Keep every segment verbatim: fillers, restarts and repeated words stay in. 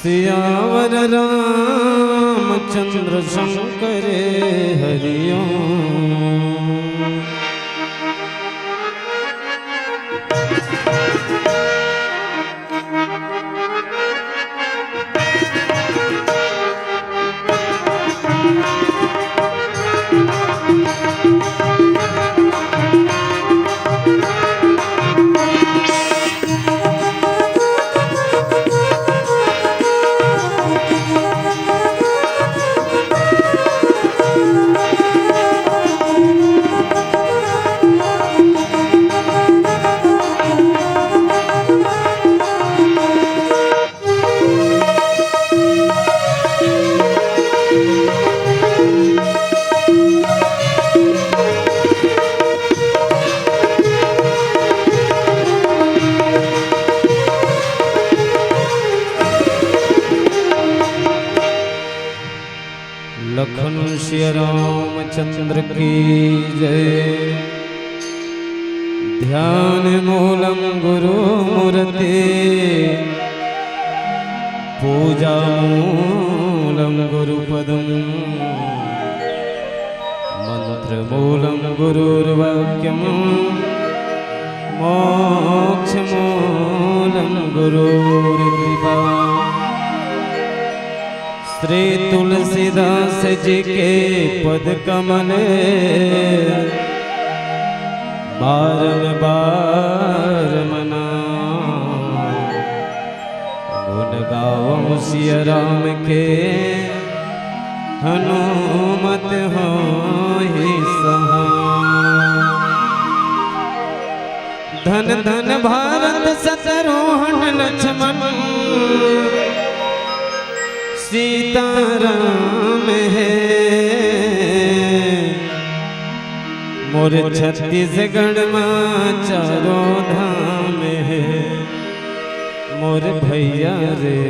सियावर रामचंद्र शंकर हरिओम। लखन सिया रामचंद्र की जय। ध्यान मूलम गुरु मूर्ति, पूजा मूलम गुरुपदम, मंत्र मूलम गुरुर्वाक्यम, मोक्ष मूलम गुरुर्कृपा। श्री तुलसीदास जी के पद कमल बारंबार मनाम। गुण गावम सिया राम के, हनुमत होहि सहाय। धन धन भारत शत्रुघ्न लक्ष्मण, सीताराम हे। मोर छत्तीसगढ़ मा चारों धाम हे, मोर भैया रे।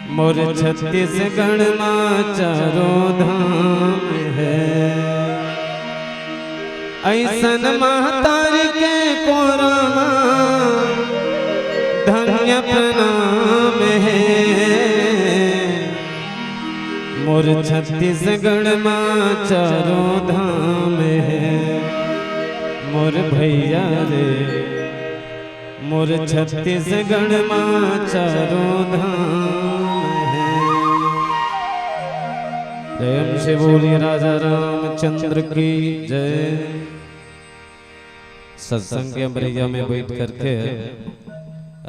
मोर छत्तीसगढ़ मा चारों धाम हे, अइसन महतारी के कोरा मा धन्य प्रणाम हे। मोर छत्तीसगढ़ मा चारों धाम हे, मोर भैया रे, मोर छत्तीसगढ़ मा चारों धाम हे। प्रेम से बोलिए राजा रामचंद्र की जय। सत्संग के अंबरैया में बैठ करके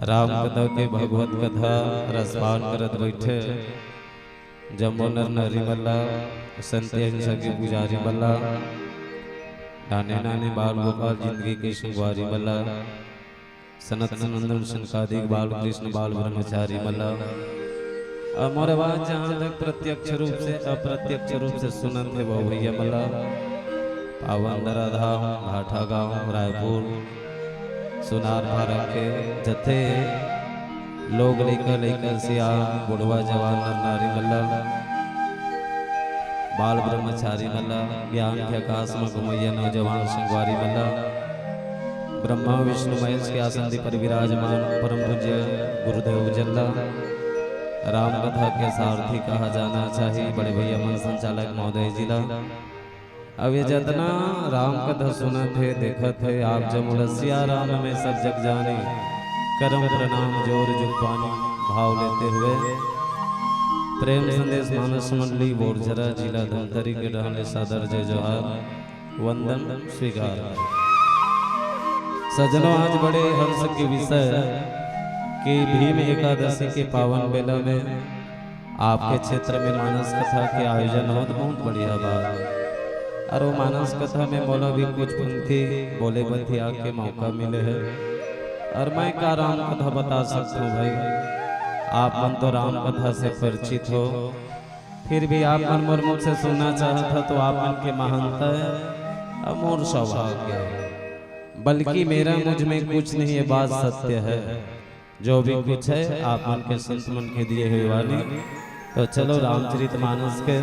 राम कथा के, भगवत कथा रसपान करत बैठे जम्मो नर नारी मन ला, संत अहिंसा के पुजारी मन ला, नाने नाने बाल गोपाल जिंदगी के संगवारी मन ला, सनत सनंदन सनकादिक बाल कृष्ण बाल ब्रह्मचारी मन ला। अउ मोर आवाज जहाँ तक प्रत्यक्ष रूप से अप्रत्यक्ष रूप से सुनत हे, वो भैया मन ला, पावन दरा धाम, भाठा गांव, रायपुर, सोनार फारम के जथे लोग, लइका लइका, सियान बुढ़वा जवान नर नारी मन ला, बाल ब्रह्मचारी मन ला, ज्ञान के आकाश में घुमैया नौजवान संगवारी मन ला, ब्रह्मा विष्णु महेश के आसन पर विराजमान परम पूज्य गुरुदेव जन ला, राम कथा के सारथी कहा जाना चाहिए बड़े भैया मन संचालक महोदय जी ला, अब ये जतना राम कथा सुनत हे, देखत हे, आप जम्मो ला सिया राम में सब जग जानी, करम प्रणाम जोर जुग पानी भाव लेते हुए प्रेम संदेश मानस मंडली बोरझरा जिला धमतरी के डहन ले सादर जय जोहार वंदन स्वीकार। सजनों, आज बड़े हर्ष के विषय कि भीम एकादशी के पावन बेला में आपके क्षेत्र में मानस कथा के आयोजन होत, बहुत बढ़िया बात। अउ वो मानस कथा में मोला भी कुछ पंक्ति बोले बतिया के मौका मिले हे। अउ मैं का राम कथा बता सकत हूँ भाई, आप मन तो राम कथा से परिचित हो, फिर भी आप मन मोर मुख से सुनना चाहत हो तो आप मन के महानता हे अउ मोर सौभाग्य हे। बल्कि मेरा मुझ में कुछ नहीं, ये बात सत्य है। जो भी कुछ है, आप मन के संत मन के दिए हुए वाणी। तो चलो, रामचरित मानस के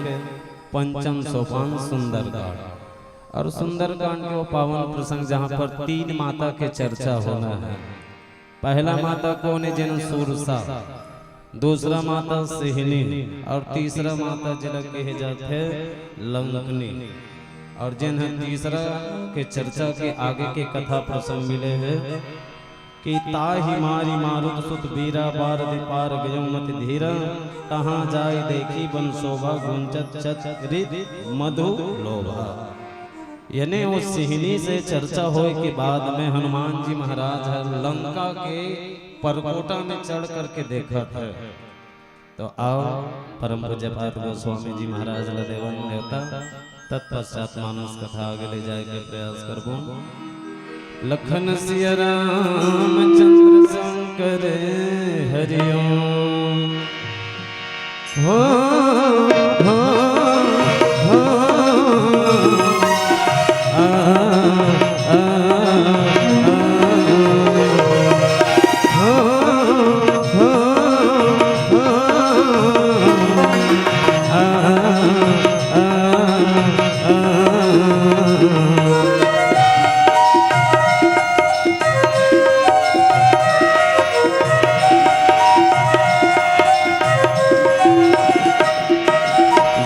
पंचम सोपान सुंदरकांड। अउ सुंदरकांड के वो पावन प्रसंग, जहाँ पर तीन माता के चर्चा होना है। पहला माता कोन हे? जेन सुरसा, दूसरा माता सिहनी और तीसरा माता जेला कहे जाथे लंकनी। और जेन ह तीसरा के चर्चा के आगे के कथा प्रसंग मिले हे कि ताहि मारि मारुत सुत बीरा, बारदि पार गयो मति धीरा, तहाँ जाइ देखि बन शोभा गुंजत चत रित मधु लोभा। यानी वो सिहनी से चर्चा होए के बाद में हनुमान जी महाराज ह लंका के परकोटा में चढ़ करके देखत हे। तो आओ, परम पूज्य पाद गोस्वामी जी महाराज ला देवन देवता, तत्पश्चात मानस कथा आगे ले जाए के प्रयास करबो। लखन सिया रामचंद्र शंकर हरिओम। हो, हो, हो, आ, आ, आ, आ, हो, हो, हो, आ, आ, आ, आ।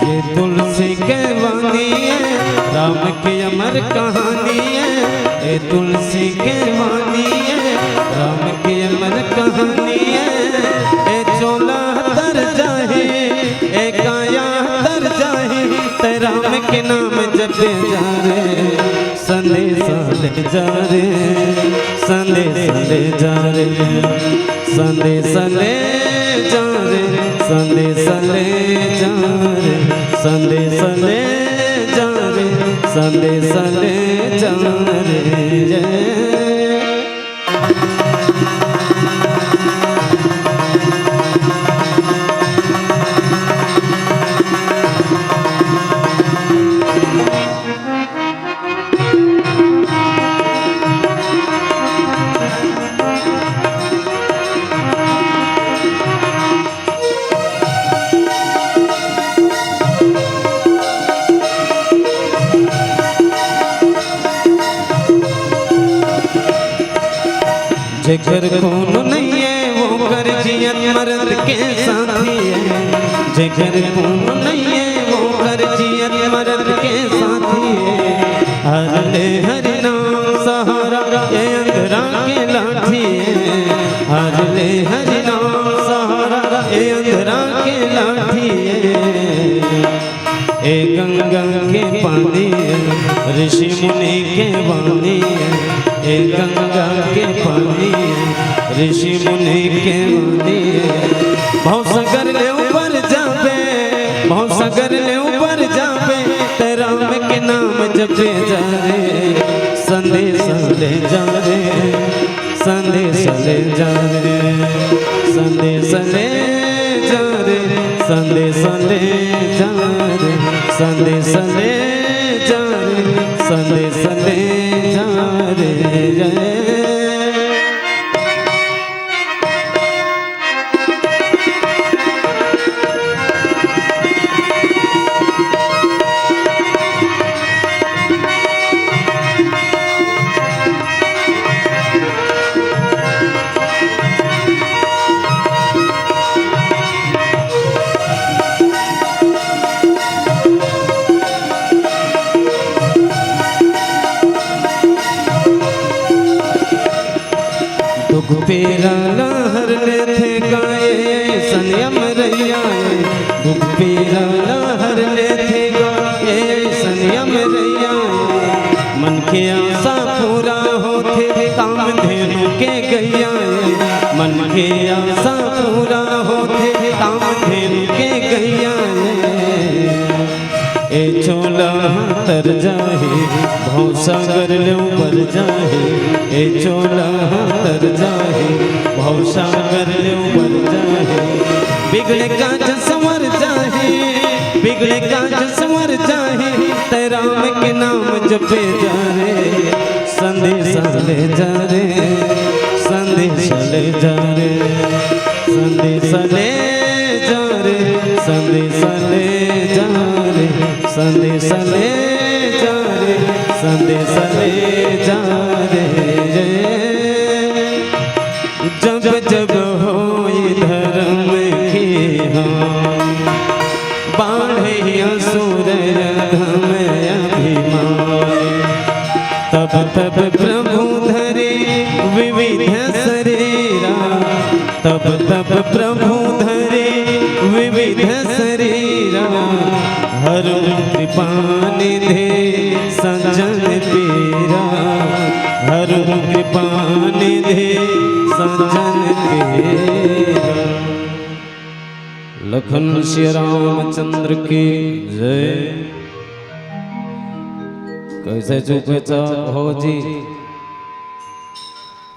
ये तुलसी के वाणी है, राम की अमर कहानी है। ये तुलसी के वाणी है, राम की अमर कहानी है। ये चोला तर जाही, ये काया तर जाही, ते राम के नाम जपे जा रे। संदेशा ले जा रे, संदेशा ले जा रे, संदेशा ले जा रे, संदेशा ले जा रे, संदेशा ले जा रे, संदेशा ले जा रे। जेकर खून नइये, ओकर जियत मरत के साथी है। जेकर खून नइये, ओकर जियत मरत के साथी है। हर ले हरि नाम सहारा, ये अंधरा के लाठी है। हर ले हरि नाम सहारा, ये अंधरा के लाठी है। ए गंगा के पानी, ऋषि मुनि के वाणी। ए गंगा के पानी, ऋषि मुनि के वाणी। भवसागर ले ऊपर जाबे, भवसागर ले ऊपर जाबे, ते राम के नाम जपे जा रे, संदेशा ले जा रे। संदेशा ले जा रे, संदेशा ले जा रे, संदेशा ले जा रे, संदेशा ले जा रे, संदेशा ले जा रे। दुख पीरा ला हर लेथे गा अइसन यमरइया ए। दुख पीरा ला हर लेथे गा अइसन यमरइया ए। मन के आशा पूरा होथे कामधेनु के गइया ए। मन के आशा पूरा होथे कामधेनु के गइया ए। ए चोला तर जाही, भवसागर ले उबर जाही। ए चोला तर जाही, भवसागर ले उबर जाही। बिगड़े काज संवर जाही, बिगड़े काज संवर जाही। ते राम के नाम जपे जा रे, संदेशा ले जा रे, संदेशा ले जा रे। संदेशा ले जा रे, संदेशा ले जा रे, संदेशा ले जा रे, संदेशा ले जा रे। जब जब होई धर्म में अभिमानी। तब तब प्रभु धरे विविध शरीरा, तब तब प्रभु धरे विविध शरीरा। हरहु कृपा निधे सज्जन पीरा, हरहु कृपा निधे सज्जन पीरा। लखन सिया रामचंद्र की जय। कैसे चुपचाप हो जी?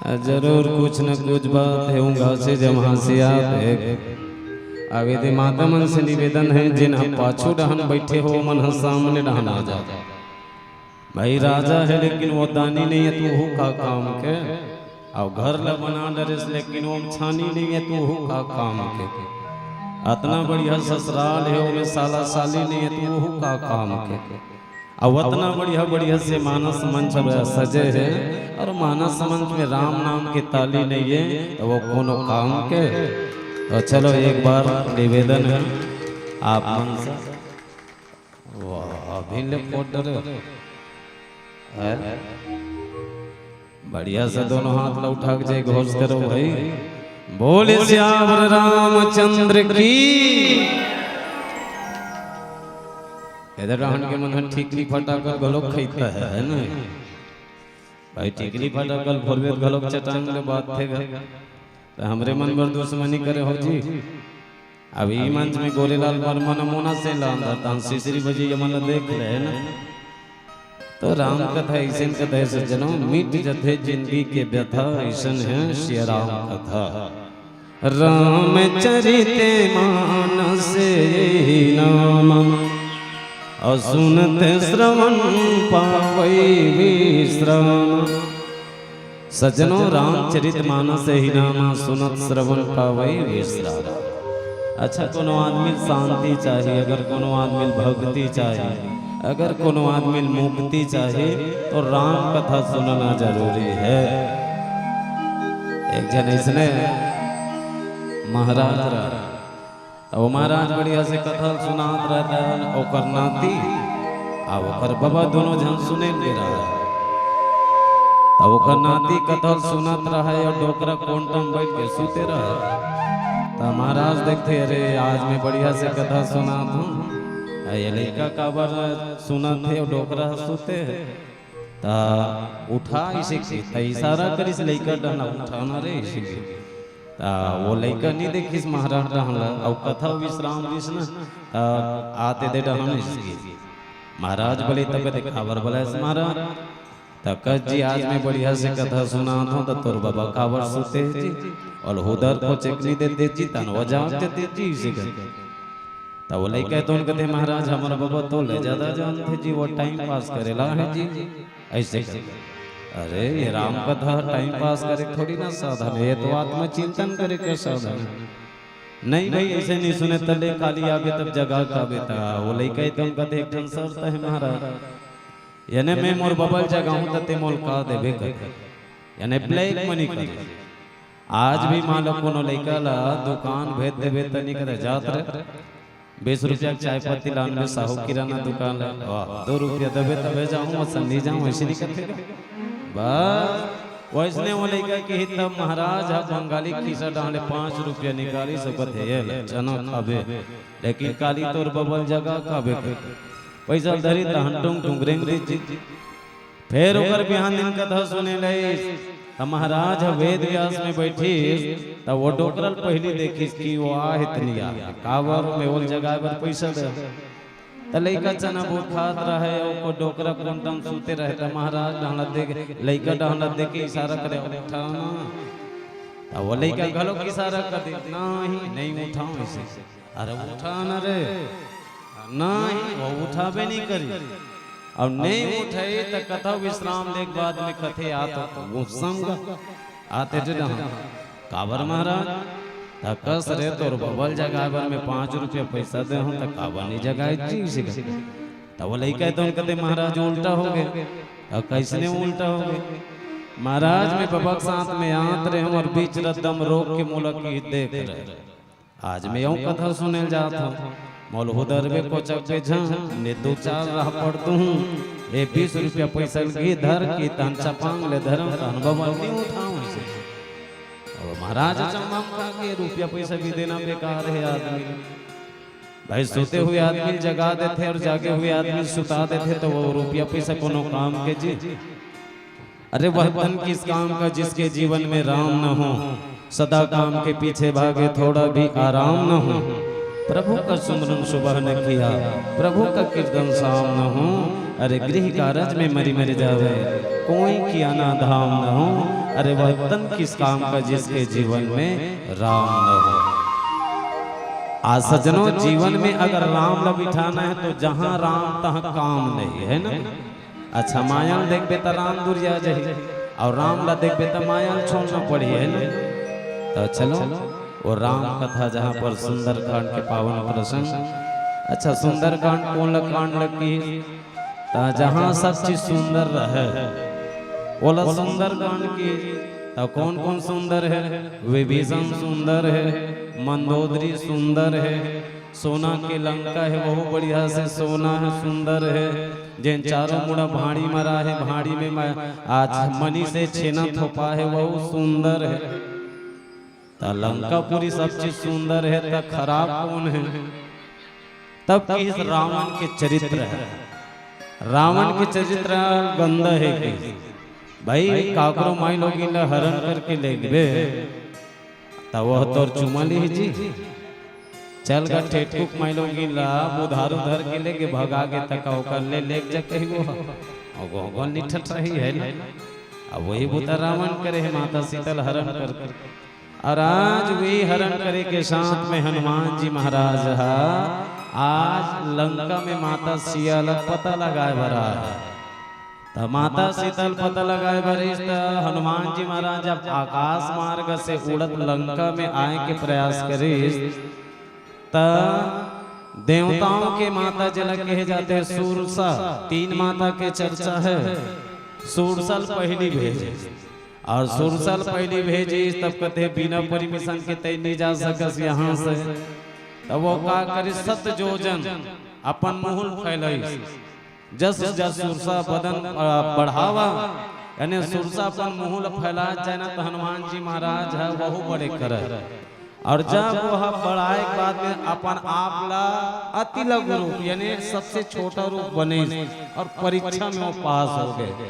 आ, जरूर कुछ न कुछ बात हे, उंघासी जम्हासी आत हे। अब यदि माता मन से निवेदन हे, जिन ह पाछू डहन बैठे हो, मन ह सामने डहन आ जाओ। भाई राजा हे, लेकिन वो दानी नहीं हे, तो वो का काम के? अउ घर ल बना डरेस, लेकिन वो छानी नहीं हे, तो वो का काम के? अतना बढ़िया ससुराल हे, ओमे साला साली नहीं हे, तो वो का काम के? अउ अतना बढ़िया बढ़िया से मानस मंच सजे हे, अउ मानस मंच में राम नाम के ताली नहीं हे, तो वो कोनो काम के? तो चलो, एक बार निवेदन हे आप मन से। वाह, अभी ले फोड़ डरे। हैं? बढ़िया से दोनों हाथ ला उठा के जय घोष करो भाई। बोले सियावर रामचंद्र की। एदे डहन के मन ह टिकरी फटाका घलोक खइता हे, है ना? भाई, टिकरी फटाका फोड़बे त घलोक चटांग ले बात थे गा। त हमरे मन बर दुश्मनी करे हो जी। अब ई मंच में गोरेलाल वर्मा नमूना से लांदा तान सिसरी बजे ये मन देख ले ना। तो राम कथा अइसन कथा हे सज्जनों, मिट जथे जिंदगी के व्यथा, अइसन हे सिया राम कथा। रामचरित मानस यही नाम, अउ सुनत श्रवण पावै विश्राम। सज्जनों, रामचरित मानस यही नाम, सुनत श्रवण पावै विश्राम। अच्छा, कोनो आदमी ल शांति चाही, अगर कोनो आदमी ल भक्ति चाही, अगर कोनो आदमी ल मुक्ति चाही, तो राम कथा सुनना जरूरी हे। एक झन अइसने महाराज रहा, त वो महाराज बढ़िया से कथा सुनात रहत हे, ओकर नाती, अउ ओकर बबा, दोनों झन सुने ल गे रहा। त ओकर नाती कथा सुनत रहा अउ डोकरा कोंटा म बैठ के सुते रहा। त महाराज देखथे, "अरे, आज मैं बढ़िया से कथा सुनात हूँ, अउ ये लइका काबर सुनत हे अउ डोकरा सुते हे?" त उठा अइसे कहिस, त इशारा करिस लइका डहन, "उठा ना रे," अइसे कहिस। त वो लइका नइ देखिस महाराज डहन ला, अउ कथा विश्राम दिस ना, त आते दे डहन अइसे कहिस, "महाराज," बोले, "तब कथे काबर बलायस महाराज?" त कस जी, "आज मैं बढ़िया से कथा सुनात हूँ, त तोर बबा काबर सुते हे जी, अउ हुदर को चेक नइ देते जी, तनवा जाग देते जी," अइसे कहिस। त वो लइका तोन कथे, "महाराज, हमर बबा तो ले जादा जानथे जी, वो टाइम पास करेला हे जी," अइसे कथे। अरे, ये राम कथा टाइम पास करे थोड़ी ना साधन हे, ये तो आत्मचिंतन करे के साधन हे। नहीं भाई, अइसे नइ सुने, त ले काली आबे तब जगा के आबे। त वो लइका तोन कथे, "एक ठन शर्त हे महाराज, याने मैं मोर बबा ल जगाहूँ त ते मोल का देबे कर, याने ब्लैक मनी करे।" आज भी मान लो कोनो लइका ला दुकान भेज देबे त नइ कथे, "जात रे, बीस रुपया के चाय पत्ती लान बे साहू किराना दुकान ले।" "वाह, दो रुपया देबे तभे जाहूँ, अइसन नइ जाहूँ," अइसे नइ कथे। बस वइसने वो लइका कही, तब महाराज ह बंगाली खिसा डहन ले पाँच रुपया निकालिस, कथे, "ये ले, चना खाबे, लेकिन काली तोर बबा ल जगा के आबे कर।" पइसा ल धरिस तहन टुंग टुंग रेंग दिस जी। फेर ओकर बिहान दिन कथा सुने ल आइस, त महाराज ह वेद व्यास में बइठिस, त वो डोकरा ल पहिली देखिस कि वो आहे त नइ आहे, काबर में ओला जगाए बर पइसा दे। त लइका चना बूट खात रहे, अउ वो डोकरा कोंटा म सुते रहे, त महाराज डहन ल देख, लइका डहन ल देख के इशारा करे, "उठा ना।" त वो लइका घलोक इशारा कर दे, "नहीं, नइ उठाहूँ," अइसे। "अरे उठा ना रे।" नहीं, वो उठाबे नइ करिस। अउ नइ उठे त कथा विश्राम ले के बाद में कथे, "आ तो वो संग आते थे डहन।" "काबर महाराज?" "त कस रे, तोर बबा ल जगाए बर में पाँच रुपया पइसा दे हूँ, त काबर नइ जगाए जी?" अइसे कथे। त वो लइका तोन कथे, "महाराज, उल्टा होगे।" "अउ कइसने उल्टा होगे?" "महाराज, मैं बबा के साथ में आत रहे हूँ अउ बीच रद्दा म रोक के मोला कहिस, 'देख रे, आज मैं अउ कथा सुने ल जात हूँ।' मोल हुदरबे कोचक बेझा, ने दू चार राह पड़ दूहूँ। ए बीस रुपया पैसा लगी धर के तहन चपांग ले धरम, तहन बबल नहीं उठाऊँ से। अब महाराज चम्मा खा के रुपया पैसा भी देना बेकार है आदमी। भाई, सोते हुए आदमी जगा देते और जागे हुए आदमी सुता देते, तो वो रुपया पैसा कोनो काम के जी? अरे, वह धन किस काम का जिसके जीवन में राम न हो, सदा काम के पीछे भागे, थोड़ा भी आराम न हो। प्रभु का सुमरन सुबह न किया, प्रभु का कीर्तन शाम न हो। अरे, गृह कारज में मरी मरी जावे, कोई किया ना धाम न हो। अरे, वह तन किस काम का जिसके जीवन में राम न हो। आज सज्जनों, जीवन में अगर राम ला बिठाना है तो जहाँ राम तहाँ काम नहीं है ना। अच्छा, माया ल देखबे त राम दुरिया जही, और राम ला देखबे त माया ल छोड़ना पड़ी है ना। तो चलो, वो राम कथा जहाँ पर सुंदरकांड के पावन प्रसंग। अच्छा, सुंदरकांड कौन ला कांड लगी? ता जहाँ सब चीज सुंदर रहे, ओला सुंदरकांड की। ता कौन कौन सुंदर है? विभीषण सुंदर है, मंदोदरी सुंदर है, सोना के लंका है, वहू बढ़िया से सोना है, सुंदर है। जेन चारों मुड़ा भाड़ी मरा है, भाड़ी में म-, आज मणि से छेना थोपा है, वहू सुंदर है। त लंकापुरी सब चीज सुंदर है, त खराब कौन है? तब किस रावण के चरित्र है, रावण के चरित्र गंदा है कि भाई, काकरो माई लोगिन ला हरण करके लेगबे, त वह तोर चुमा लिही जी। चल गा ठेठकुक माई लोगिन ला बुधारू धर के लेगे, भगा के तका ओकर ले लेग जा कही वो। और गोगोल निठट रही है ना। अब वही बुता रावण करे है, माता सीता ल हरण करके। और आज वही हरण करे के साथ में हनुमान जी महाराज हा आज लंका में माता सिया ला पता लगाए बर आए। त माता सीता ल पता लगाए बर इस त हनुमान जी महाराज जब आकाश मार्ग से उड़त लंका में आए के प्रयास करिस, त देवताओं के माता जेला कहे जाते हैं सुरसा, तीन माता के चर्चा है। सुरसा ल पहली भेजे, और सुरसा ल पहली भेजे तब कहते हैं बिना परमिशन के तैं नहीं जा सकस यहाँ से। तब वो का करी, सत जोजन अपन मुहुल फैलाई। जस जस सुरसा बदन, अ, बढ़ावा, यानी सुरसा अपन मुहुल फैला जाए ना, तो हनुमान जी महाराज है वहू बड़े करे। और जब वो ह बड़ाए के बाद में अपन आप ला अति लघु रूप, यानी सबसे छोटा रूप बने और परीक्षा में वो पास हो गए।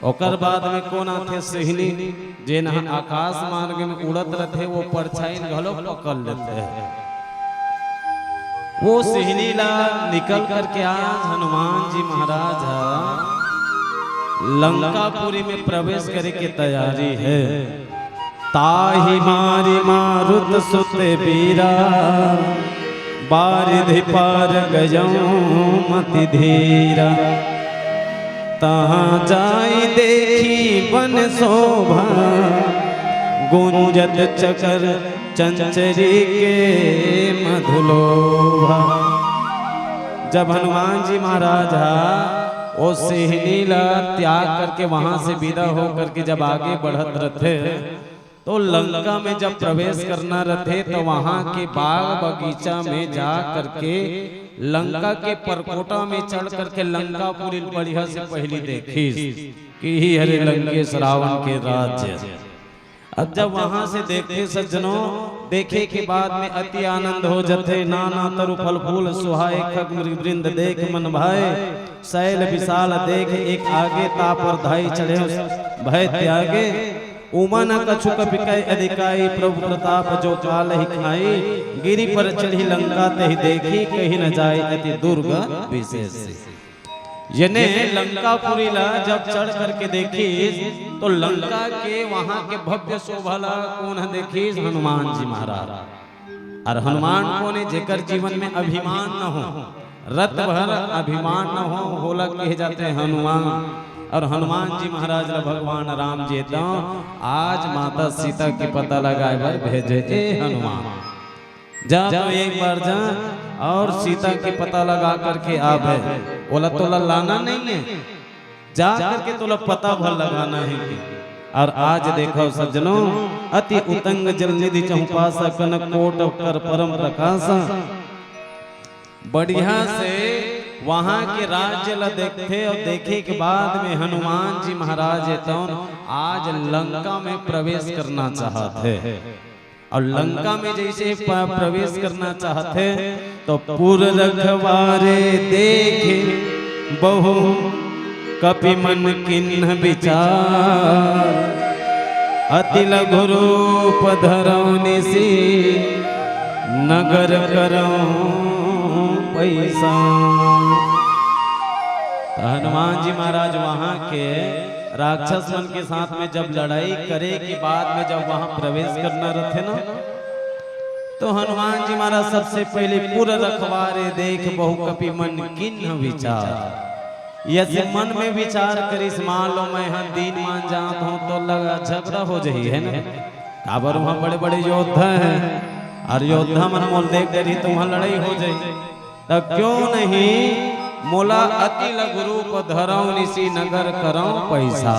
ओकर बाद में कौन आथे? सिहनी, जेन ह आकाश मार्ग में उड़त रथे, वो परछाई घलो पकड़ लेथे। वो सिहनी ला निकल करके आज हनुमान जी महाराज ह लंकापुरी में प्रवेश करे के तैयारी है। ताहि मारि मारुत सुत बीरा, बारिधि पार गयउँ मति धीरा। तहाँ जाइ देखि बन सोभा, गुंजत चकर चंचरी के मधुलोभा। जब हनुमान जी महाराज हा वो सिहनी ला त्याग करके वहां से विदा हो करके जब आगे बढ़त रथे, तो लंका में जब प्रवेश करना रथे, तो वहां के बाग बगीचा में जा करके लंका के परकोटा में चढ़ करके लंकापुरी बढ़िया से पहली देखिस कि ही हरे लंकेश रावण के राज्य। अब जब वहां से देखते सज्जनों, देखे के बाद में अति आनंद हो जथे। नाना तरु फल फूल सुहाए, खग मृग वृंद देख मन भाए। शैल विशाल देख एक आगे, तापर धाई चढ़े भय त्यागे। उमा न कछु कपि कहि अधिकाई, प्रभु प्रताप जो काल ही खाई। गिरि पर चढ़ी लंका तहि देखी, कही न जाय अति दुर्ग विशेष। यने लंकापुरी ला जब चढ़ करके देखिस, तो लंका के वहां के भव्य शोभा ला कौन ह देखिस? हनुमान जी महाराज। और हनुमान कौन है? जेकर जीवन में अभिमान न हो, रत भर अभिमान न हो, होला कहे जाते हैं हनुमान। और हनुमान जी महाराज ला भगवान राम जी तो आज माता सीता के पता लगाए बर भेजे, ए हनुमान, जा तो एक बार जा और सीता के पता लगा करके आबे। ओला तोला लाना नहीं है, जा करके तोला पता भर लगाना है। और आज देखो सज्जनों, अति उतंग जल निधि चहुपासा, कनक कोट कर परम प्रकाशा। बढ़िया से वहां के राज्य ला देखथे और देखे के बाद में हनुमान जी महाराज ए तौन आज लंका में प्रवेश करना चाहत हे। और लंका में जैसे प-, प्रवेश करना चाहत हे तो पुर रखवारे देखे बहु कपि मन किन्ह विचार। अति लघु रूप धरौ निसि नगर करौ पैसा। तो हनुमान जी महाराज वहां के राक्षस मन के साथ में जब लड़ाई करे के बाद में जब वहां प्रवेश करना रहते ना, तो हनुमान जी महाराज सबसे पहले पुर रखवारे देख बहु कपि मन किन्ह विचार। यदि मन में विचार करिस, मान लो मैं ह दीन मान जात हूं तो लगा झगड़ा हो जाही, है ना? काबर वहां बड़े बड़े योद्धा हैं और योद्धा मन मोल देख डरही तो वहां लड़ाई हो जाही। त क्यों नहीं मोला अति लघु रूप धरौ निसि नगर करौ पैसा।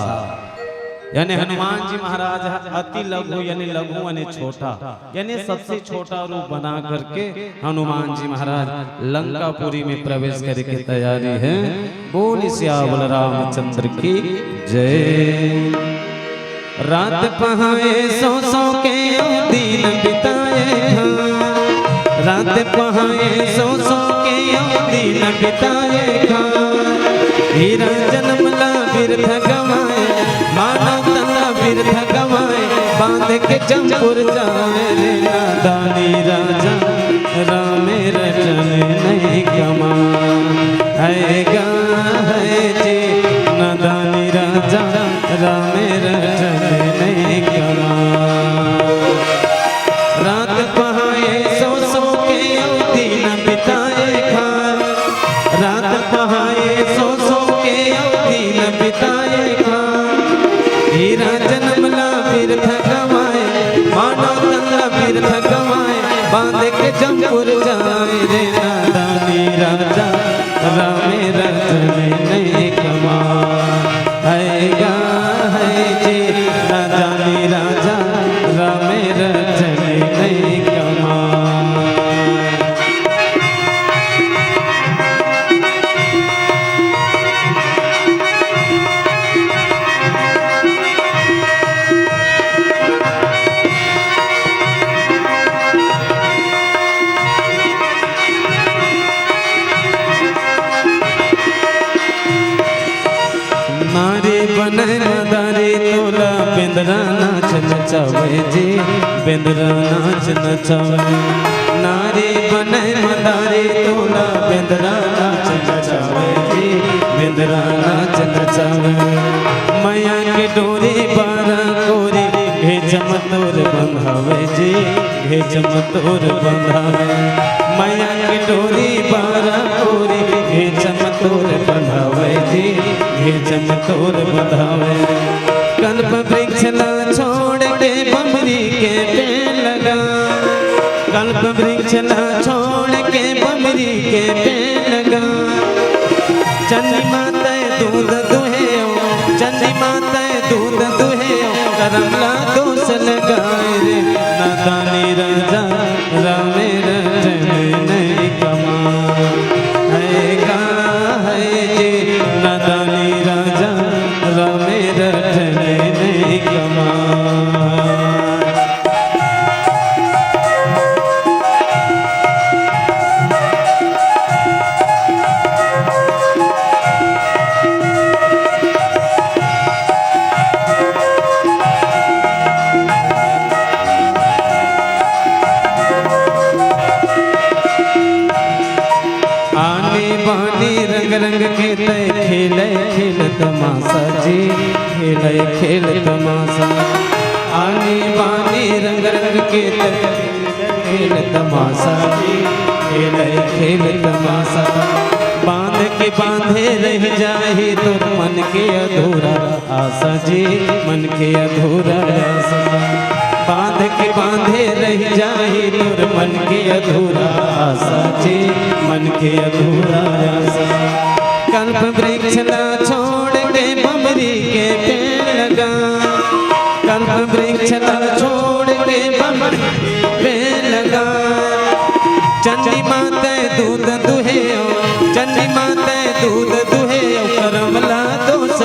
यानी हनुमान जी महाराज ह अति लघु यानी लघु यानी छोटा यानी सबसे छोटा रूप बना करके हनुमान जी महाराज लंकापुरी में प्रवेश करे के तैयारी हे। बोल सियावर रामचंद्र की जय। रात पहाए सो सो के अउ दिन बिताए खां। रात पहाए सो सो के अउ दिन बिताए खां। हीरा जन्म ला बिरथा गंवाए, मानव तन ला बिरथा गंवाए, बांध के चंपुर जाए रे नादानी राजा, रामे रटन नहीं कमा। है गा है जे नादानी राजा, रामे रटन नहीं कमा। रात पहाए सो सो के अउ दिन बिताए खां। रात पहाए सो सो के अउ दिन बिताए खां। हीरा जन्म ला बिरथा गंवाए, मानव तन ला बिरथा गंवाए, बांध के चंपुर जाए रे नादानी राजा, रामे रटन नहीं कमा। है गा है जे नादानी राजा, रामे रटन नहीं कमा। नारी बने मदारी तोला बेंदरा नाच नचावे जी, बेंदरा नाच नचावे। नारी बने मदारी तोला बेंदरा नाच नचावे जी, बेंदरा नाच नचावे। मया के डोरी बारा कोरी भेजम तोर बंधावे जी, भेजम तोर बंधावे। मया के डोरी बारा कोरी भेजम तोर बंधावे जी, भेजम तोर बंधावे। कल्प वृक्ष ला छोड़ के बमरी के पेड़ लगा, कल्प वृक्ष ला छोड़ के बमरी के पेड़ लगा। चंडी माता दूध दुहे, चंडी माता दूध दुहे, करम ला दोष लगाए रे नादानी राजा, रामे रटन नहीं कमा। है गा है जे नादानी राजा, रामे रटन नहीं कमा। आनी बानी रंग रंग के तय खेले खेल तमाशा जी, खेले खेल तमाशा। आनी बानी रंग रंग के तय खेल तमाशा जी, खेले खेल तमाशा। बांध के बांधे रह जाही तोर मन के अधूरा आशा जी, मन के अधूरा आशा। बांध के बांधे रह जाही तोर मन के अधूरा आशा जी, मन के अधूरा आशा। कल्प वृक्ष ला छोड़ के बमरी के पेड़ लगा, कल्प वृक्ष ला छोड़ के बमरी के पेड़ लगा। चंडी माता दूध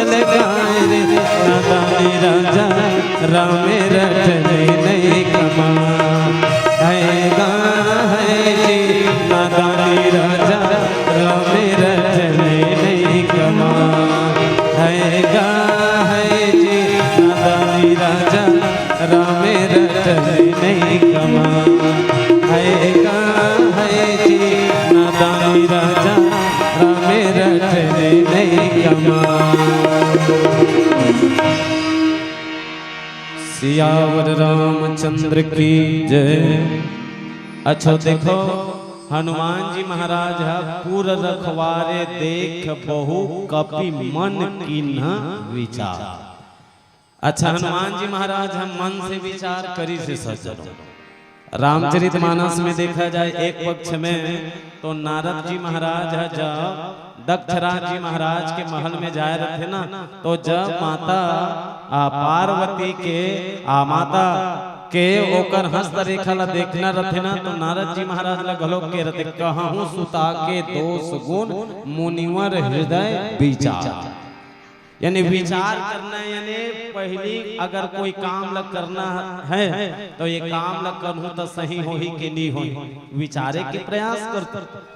लगाए रे, नादानी राजा राम रटने नहीं कमा। है गा है जी, नादानी राजा राम रटने नहीं कमा। है गा है जी, नादानी राजा राम रटने नहीं कमा। है गा है जी, नादानी राजा राम रटने नहीं कमा। सियावर रामचंद्र की जय। अच्छा देखो, हनुमान जी महाराज ह पुर रखवारे देख बहु कपि मन कीन्ह विचार। अच्छा, हनुमान जी महाराज ह मन से विचार करिस हे सज्जनों। रामचरित मानस में देखा जाए एक पक्ष में तो नारद जी महाराज ह जब दक्षराज जी महाराज के महल में जाए रथे ना, तो जब माता आ, पार्वती के आ, माता के ओकर हस्तरेखा ला देखना रथे ना, तो नारद जी महाराज ला घलो के रथे, कहूँ सुता के दोष गुण मुनिवर हृदय विचार। यानी विचार करना, यानी पहली अगर कोई काम ला करना है तो ये काम ला करहूँ तो सही होही कि नहीं होही, विचारे के प्रयास करते।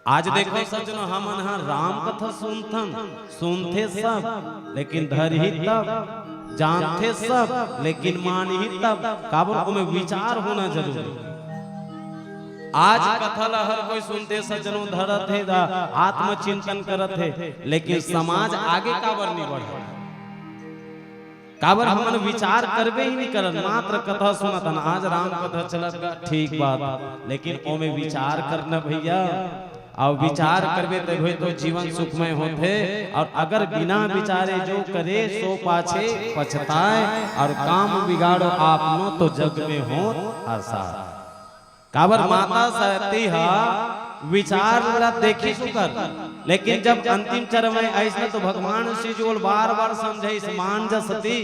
आज देखो सज्जनो, हमन ह राम कथा सुनथन, सुनथे सब, लेकिन धरही तब, जानथे सब, लेकिन मानही तब। काबर? ओमे विचार होना जरूरी। आज कथा ला हर कोई सुनथे सज्जनो, धरत हे दा, आत्मचिंतन करत हे, लेकिन समाज आगे काबर नहीं बढ़े? काबर हमन विचार करबे ही नहीं करन, मात्र कथा सुनत हन। आज राम कथा चलत गा, ठीक बात, लेकिन ओमे विचार करना भैया। अउ विचार करबे तभे तो जीवन सुखमय होथे। अउ अगर बिना विचारे जो करे सो पाछे पछताए, अउ काम बिगाड़ो आपनो तो जग में होत असार। काबर माता सती ह विचार ला देखिस ओकर, लेकिन जब अंतिम चरण में आइस न तो भगवान शिव जी ओला बार-बार समझाइस, मान जा सती,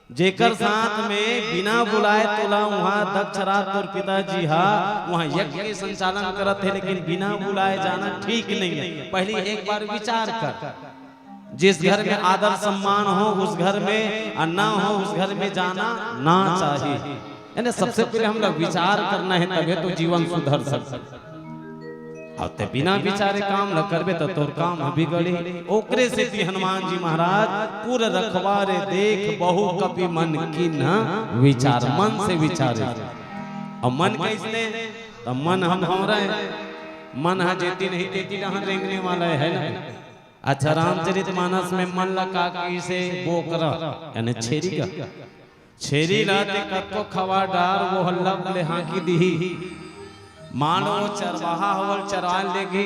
जेकर साथ में बिना बुलाए तोला उहाँ दक्षराज तोर पिताजी ह उहाँ यज्ञ के संचालन करत हे, लेकिन बिना बुलाए जाना ठीक नहीं है। पहली एक बार विचार कर। जिस घर में आदर सम्मान हो, उस घर में, और ना हो, उस घर में जाना ना चाहिए। यानी सबसे पहले हम लोग विचार करना है, तबे तो जीवन सुधर सकता। अउ ते बिना विचारे काम ल करबे त तोर काम ह बिगड़ही। ओकरे सेती हनुमान जी महाराज पुर रखवारे देख बहु कपि मन कीन्ह विचार, मन से विचारे। अउ मन कइसने? त मन ह भौंरा हे, मन ह जेती नहीं तेती डहर रेंगने वाला हे, है ना? अच्छा, रामचरित मानस में मन ला का कहिसे? बोकरा, यानी छेरी का। छेरी ला ते कतको खवा डार, वो ह लब ले हाँकी दिही। मान लो वो चरवाहा हवल चराय लेगी,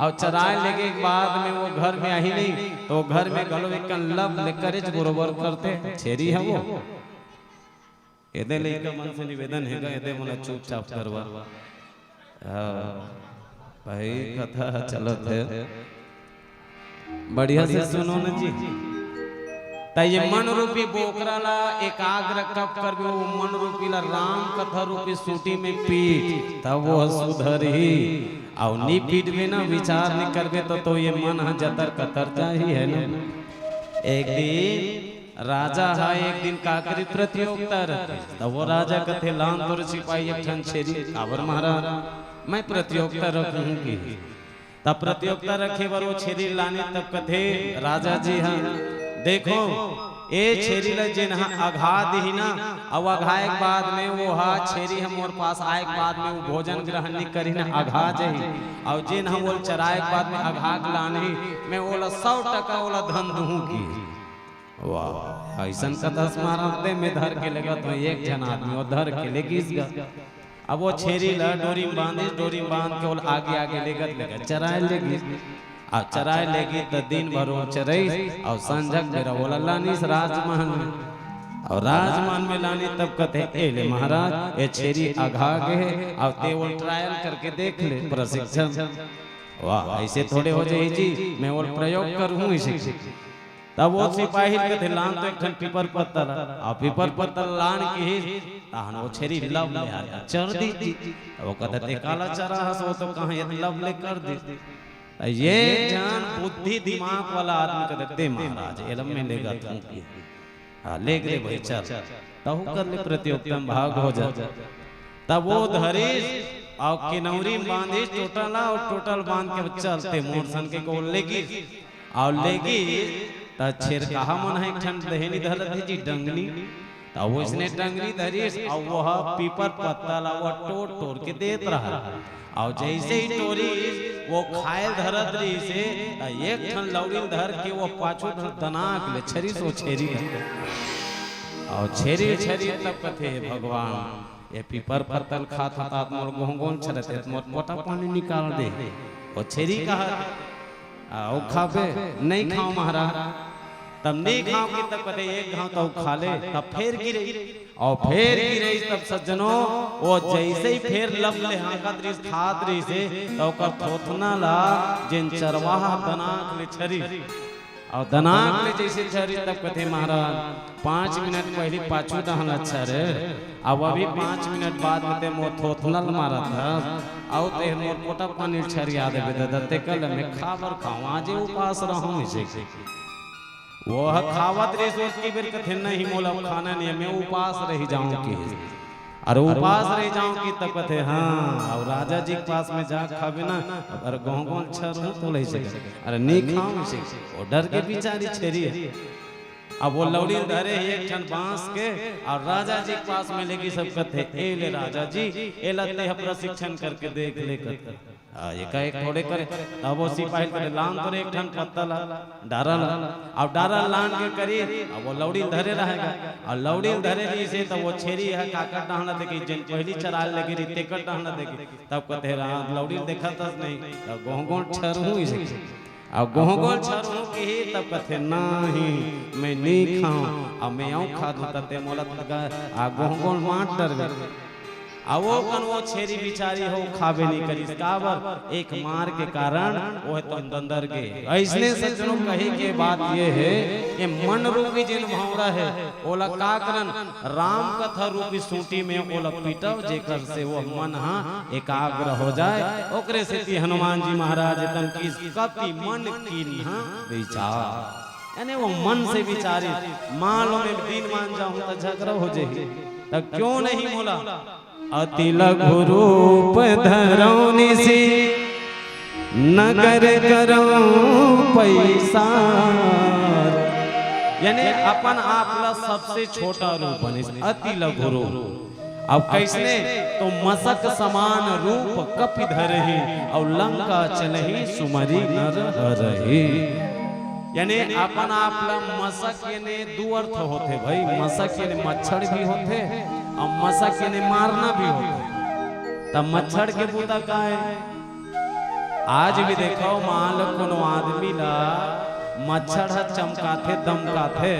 अउ चराय लेगे के बाद में वो घर में आही नहीं, तो घर में घलो एकन लब ले करेच बरोबर करते, छेरी है वो। एदे लइका मन से निवेदन हे गा, एदे मोला चुपचाप करवा। हाँ, भाई कथा चलत हे, बढ़िया से सुनो न जी। त ये मन रूपी बोकरा ला एकाग्र कब करबे, वो मन रूपी ला राम कथा रूपी सूटी में पीट, तब वो सुधरही। अउ नी पीटबे ना, विचार नी करबे तो, तो ये मन ह जतर कतर जाही, है ना? एक दिन राजा ह एक दिन का करी, प्रतियोगिता रखे। तब वो राजा कथे, "लान तोर सिपाही एक ठन छेरी।" "काबर महाराज?" "मैं प्रतियोगिता रखूं की।" तब प्रतियोगिता रखे बर वो छेरी लाने, तब कथे राजा जी ह, "देखो, ए छेरी ल जेन ह अघा दिही ना, अउ अघाए के बाद में वो ह छेरी ह मोर पास आए के बाद में वो भोजन ग्रहण नी करी ना, अघा जही, अउ जेन ह वो चराए के बाद में अघा के लानही, मैं ओला सौ टका ओला धन दूहूं की।" वाह, अइसन कथस महाराज, दे में धर के लेगत हों, एक झन आदमी वो धर के लेगिस गा। अब वो छेरी ला डोरी में बांधिस, डोरी में बांध के ओला आगे आगे लेगत लेगत चराय लेगिस। अउ चराय लेगिस त दिन भर वो चरइस, अउ संझक बेरा ओला लानिस राजमहल में। अउ राजमहल में लानिस तब कथे, "ए ले महाराज, ए छेरी अघा गे हे, अउ ते ओला ट्रायल करके देख ले, प्रशिक्षण।" वाह, अइसे थोड़े हो जाही जी, मैं ओला प्रयोग करहूं अइसे। तब वो सिपाही कथे, "लान तो एक ठन पीपर पत्ता ला।" अउ पीपर पत्ता लान के ही, तहन वो छेरी लब ले आके चर दिस। अब वो कथे, "ते काला चरा हस, वो तो कहाँ ये लब ले कर दिस।" ये झन बुद्धि दिमाग वाला आदमी कथे, "दे महाराज, एला मैं लेगत हूँ।" हाँ, लेग रे भाई, चल। तहू कर ले प्रतियोगिता में भाग हो जा। तब वो धरिस अउ किनौरी में बांधिस टोटल, अउ टोटल बांध के चलते मोर सन के गोल लेगिस अउ लेगिस। त छेरकाहा मन ह एक ठन देहनी धरत हे जी, डंगनी। त वइसने डंगनी धरिस अउ वो ह पीपर पत्ता ला वो टोर टोर के देत रहा। अउ जइसे ही टोरिस, वो खायल धरत रहिस हे, त एक ठन लौड़ी ल धर के वो पाछू धर दनाक ले छरिस वो छेरी ल। अउ छेरी छेरी तब कथे, "हे भगवान, ये पीपर पत्ता ल खात हँव त मोर गोहगोहल छरत हे, त मोर पोटा पानी निकाल दे।" वो छेरी कहत, "अउ खाबे?" "नइ खाँव महाराज।" "तब नइ खाँव कि?" तब कथे, "एक घाँव त अउ खा ले।" तब फेर गिरे, अउ फेर गिरे। तब सज्जनो, वो जइसे ही फेर लब ले हाँकत रहिस, खात रहिस हे, त ओकर थोथना ला जेन चरवाहा दनाक ले छरिस, अउ दनाक ले जइसे छरिस, तब कथे, "महाराज, पाँच मिनट पहिली पाछू डहन अच्छा रे, अब अभी पाँच मिनट बाद में ते मोर थोथना ल मारत हस, अउ ते मोर पोटा पानी ल छरिया देबे ददा, तेकर ले मैं खाबर खाँव, आजे उपास रहूँ।" अइसे वो ह खावत रहिस, ओतकी बेर कथे, "नहीं, मोला अब खाना नइ हे, मैं उपास रहि जाँव," किहिस। "अरे उपास रहि जाँव कि?" तब कथे, "हाँ, अउ राजा जी के पास में जा खाबे ना, अउ गोहगोहल छरहूँ तोला अइसे।" "अरे नइ खाँव," अइसे। वो डर गे बिचारी छेरी ह। अब वो लौड़ी ल धरे हे एक ठन बाँस के, अउ राजा जी के पास में लेगिस, तब कथे, "ए ले राजा जी, एला तेहा प्रशिक्षण करके देख ले," कथे। आ, एकाएक थोड़े करे, तब वो सिपाही करे, "लान तो रे एक ठन पत्ता ला, डारा ला।" अब डारा लान के करी, अब वो लौड़ी ल धरे रहेगा, अउ लौड़ी ल धरे रहिस हे, तब वो छेरी ह काकर डहन ल देखिस, जेन पहिली चराय ल लेगे रहिस, तेकर डहन ल देखिस, तब कथे, "राम, लौड़ी ल देखत हस नहीं, तब गोहगोहल छरहूँ," अइसे। अउ गोहगोहल छरहूँ किहिस, तब कथे, "नहीं, मैं नइ खाँव, अउ मैं अउ खा दूँ, त ते मोला त गा-, आ गोहगोहल मार डरबे।" अउ वो कन वो छेरी बिचारी हो खाबे नइ करिस, काबर? एक मार के कारण वो ह तम दंदर गे। अइसने सज्जनों, कहे के बात ये हे, ये मन रूपी जेन भौंरा हे, ओला का करन? राम कथा रूपी सूंटी में ओला पीटव, जेकर से वो मन ह एकाग्र हो जाय। ओकरे सेती हनुमान जी महाराज एतन किहिस, "कपि मन कीन्हा बिचार।" यानी वो मन से विचारिस, मान लो मैं दीन मान जाहूँ त झगरा हो जाही, त क्यों नहीं मोला अति लघु रूप धरौं निसि नगर करौं पैसार। यानी अपन आप ला सबसे छोटा रूप बनिस, अति लघु रूप। अब कइसने? तो मसक समान रूप कपि धरहिं, अउ लंका चलहिं सुमरि नर हरहि। यानी अपन आप ला मसक यानी दू अर्थ होथे भाई, मसक यानी मच्छर भी होथे अउ मसक यानी मारना भी होथे। त मच्छर के बूता का हे? आज भी देखव, मान लो कोनो आदमी ला मच्छर ह चमकाथे, दमकाथे,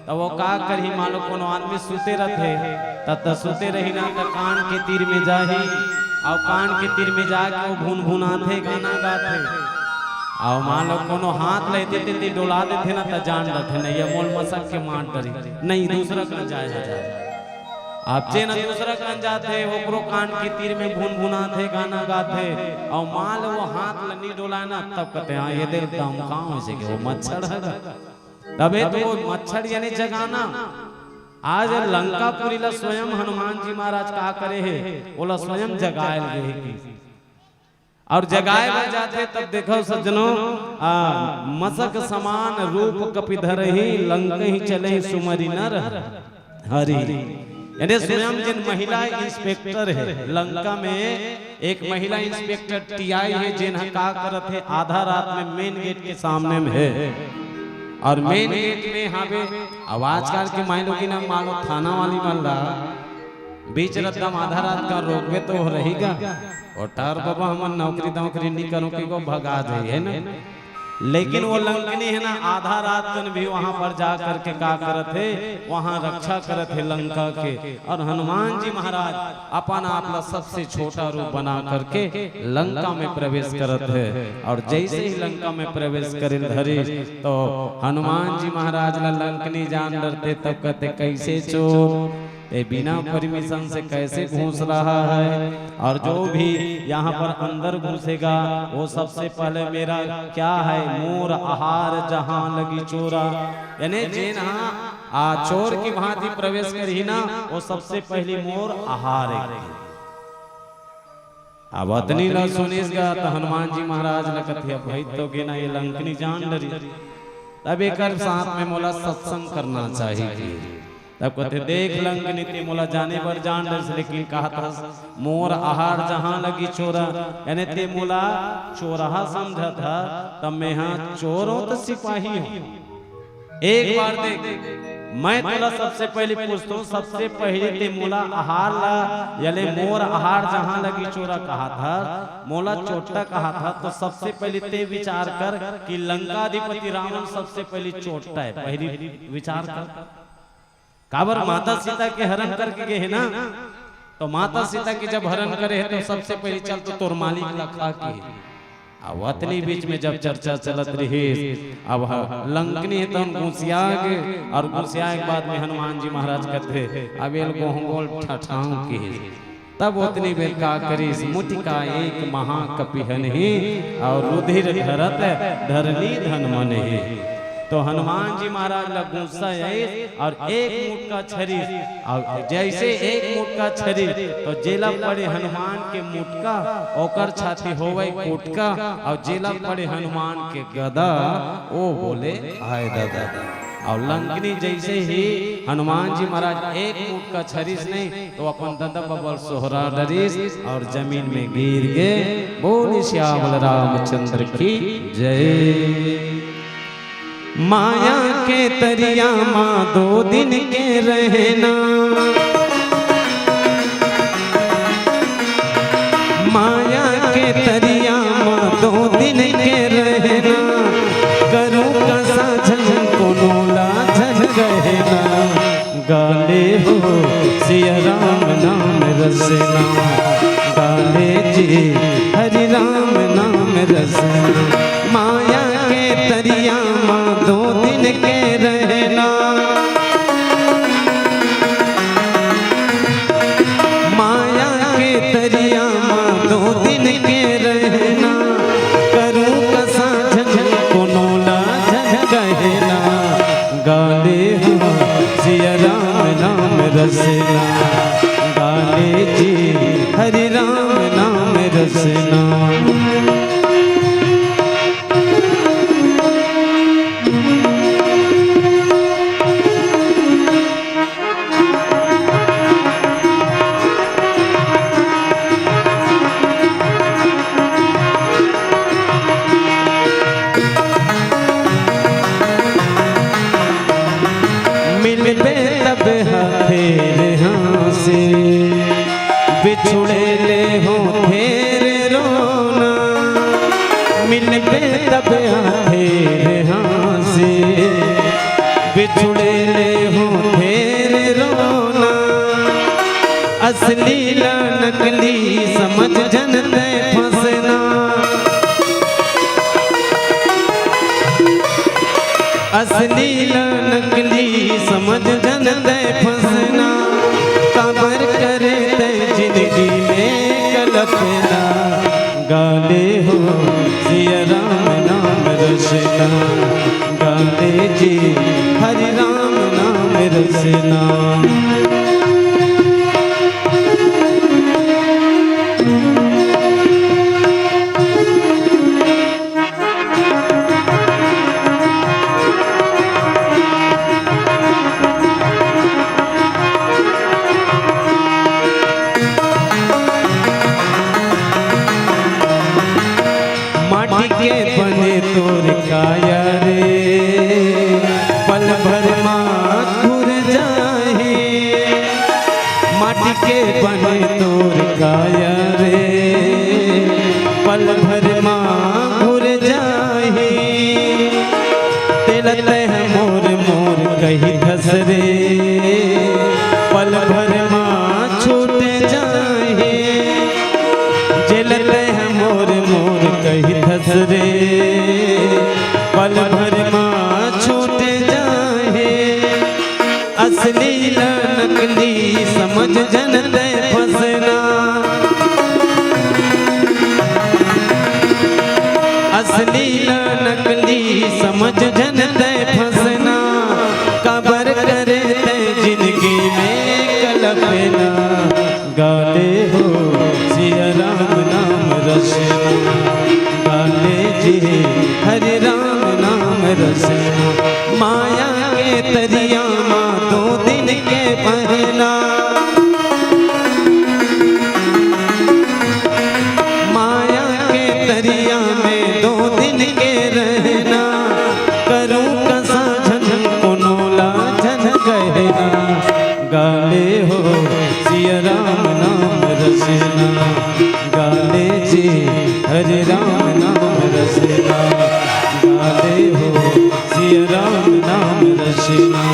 त वो का करही? मान लो कोनो आदमी सुते रथे, त, त सुते रही ना, त कान के तीर में जाही, अउ कान के तीर में जाके वो भुनभुनाथे, गाना गाथे। अउ मान लो कोनो हाथ ल एती तेती डोला देथे ना, त जान डरथे, "नहीं, ये मोला मसक के मार डरही, नहीं, दूसरा कन जाय, जाय।" अब जेन दूसरा कन जाथे, ओकरो कान के तीर में भुनभुनाथे, गाना गाथे, अउ मान लो वो हाथ ल नी डोलाय ना, तब कथे, "हाँ, ये दे दमकाव," अइसे के वो मच्छर हे। तभे तो वो मच्छर यानी जगाना। आज लंकापुरी ला स्वयं हनुमान जी महाराज का करे हे, ओला स्वयं जगाय ल गे हे कि। अउ जगाय बर जाथे, तब देखव सज्जनों, आ, मसक समान रूप कपि धरहिं, लंकहि चलहिं सुमरि नर हरि। यानी स्वयं जेन महिला इंस्पेक्टर हे लंका में, एक महिला इंस्पेक्टर टीआई हे, जेन ह का करत हे, आधा रात में मेन गेट के सामने में हे, अउ मेन गेट में हावे। अब आजकल के माई लोगिन, मान लो थाना वाली मन ला बीच रद्दा म आधा रात कन रोकबे तो रही गा, ओ टहर बबा, हमन नौकरी दौकरी नी करों कि को भगा जाही, हे ना? लेकिन वो लंकनी हे ना, आधा रात कन भी वहां पर जा करके का करत हे, वहां रक्षा करत हे लंका के। अउ हनुमान जी महाराज अपन आप ला सबसे छोटा रूप बना करके लंका में प्रवेश करत हे। अउ जइसे ही लंका में प्रवेश करे ल धरिस, तो हनुमान जी महाराज ला लंकनी जान डरथे, तब कथे, "कइसे चोर?" ये बिना परमिशन से कैसे घुस रहा है? और जो भी यहाँ पर अंदर घुसेगा, वो सबसे पहले मेरा क्या है, मोर आहार जहाँ लगी चोरा, यानी जेन हा आ चोर की भांति प्रवेश करही ना, वो सबसे पहली मोर आहार है। अब अतनी ला सुनिस गा त हनुमान जी महाराज ल कथे, "अब भाई तो गेना ये लंकनी जान डरी, तब एकर साथ में मोला सत्संग करना चाहिए।" तब कथे, "देख लंकनी, ते मोला जाने बर जान डरिस, लेकिन कहत हस मोर आहार जहाँ लगी चोरा, यानी ते मोला चोरहा समझत ह, तब मैं हा चोरों त सिपाही हूँ।" एक बार देख, मैं तोला सबसे पहली पूछत हूँ, सबसे पहली ते मोला आहार ला, याले मोर आहार जहाँ लगी चोरा कहत हस, मोला चोट्टा कहत हस, तो सबसे पहली ते विचार कर कि लंकाधिपति रावण सबसे पहली चोट्टा है, पहली विचार कर। काबर माता सीता के हरण करके गए है ना, तो माता सीता के जब हरण करे है तो सबसे पहली चल तो तोर मालिक ला खा के। अब अतनी बीच में जब चर्चा चलत रहिस, अब ह-, लंकनी हे तहन गुसिया गे, और गुसिया के बाद में हनुमान जी महाराज कथे, "अब एल गोहंगोल ठठाऊं के।" तब ओतनी बेर का करिस, मुटिका एक महाकपिहन ही, और रुधिर ढरत धरनी धन मन ही। तो हनुमान जी महाराज ला गुस्सा आइस, और एक मुटका छरिस, और जैसे एक मुटका छरिस, तो जेला पड़े हनुमान के मुटका, ओकर छाती होवय कुटका, और जेला पड़े हनुमान के गदा, ओ बोले, "हाय ददा।" और लंकनी जैसे ही हनुमान जी महाराज एक मुटका छरिस नहीं, तो अपन ददा बबल सोहरा डरिस और जमीन में गिर गे। बोल सियावर रामचंद्र की जय। माया के तरिया मा दो दिन के रहना, माया के तरिया मा दो दिन के रहना, करूं कसा झन कोनो ला झन कहना। गाले हो सिया राम नाम रसना, गाले जी हरि राम नाम रसना। माया के तरिया मा दो दिन के रहना, माया के तरिया मा दो दिन के रहना, करूं कसा झन कोनो ला झन कहना। गाले हो सिया राम नाम रसना, गाले जी हरि राम नाम रसना। मिलबे तब हा फेर हाँसे, बिछुड़े ले हो फेर रोना। मिलबे तब हा फेर हाँसे, बिछुड़े ले हो फेर रोना। असली ला नकली समझ झन तै फंसना, असली ला नकली समझ झन तै फंसना। काबर करे तै जिंदगी में कल्पना। गाले हो सिया राम नाम रसना, गाले जी हरि राम नाम रसना। माटी के बने तोर काया रे, पल भर मा घुर जाही। माटी के बने तोर काया रे, पल भर मा घुर जाही। तेला तैं मोर मोर कहिथस रे, पल भर मा छूट जाही। जेला तैं मोर मोर कहिथस रे, पल भर मा छूट जाही। असली ला नकली माया के तरिया मा दो दिन के बहना, माया के तरिया में दो दिन के रहना, करूं कसा झन कोनो ला झन कहना। गाले हो सिया राम नाम रसना, गाले जी हरे राम नाम रसना, गाले हो सिया राम नाम रसना,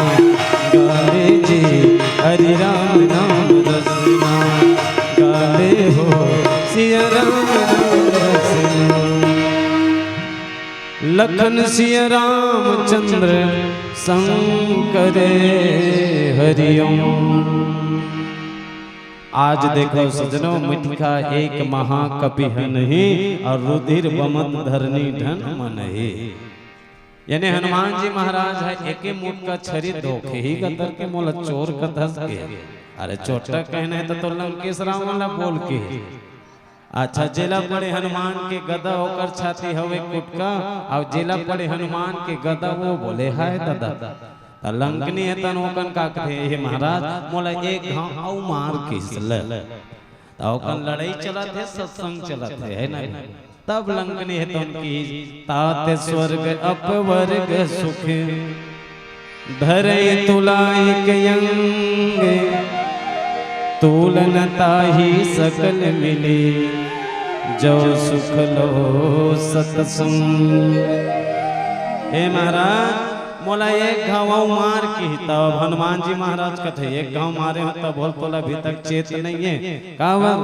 गाले जी हरे राम नाम रसना, गाले हो सिया राम नाम रसना। लखन सिया रामचंद्र शंकर हरिओम। आज देखो सजनो, मिटका एक महाकपि हनहि, और रुधिर बमत धरनी ढन मनहि। यानी हनुमान जी महाराज ह एके मुटका छरी धोखे ही गतर के मोला चोर कथस के। अरे चोट्टा कहना हे त तो लंकेश रावण ला बोल के। अच्छा, जेला पड़े हनुमान के गदा ओकर छाती हवे कुटका, अउ जेला पड़े हनुमान के गदा वो बोले हाय ददा। त लंकनी हे तन ओकन का कथे, हे महाराज, मोला एक घाव अउ मार किहिस ले। त ओकन लड़ाई चलत हे, सत्संग चलत हे, है ना? तब लंकनी हे तन किहिस, तात स्वर्ग अपवर्ग सुख, धरई तुला इक अंग, तूल न ताहि सकल मिली, जो सुख लो सतसंग। हे महाराज, मोला एक घाव अउ मार किहिस। तब हनुमान जी महाराज कथे, एक घाव मारे हों तब होल, तोला अभी तक चेत नइ हे। काबर?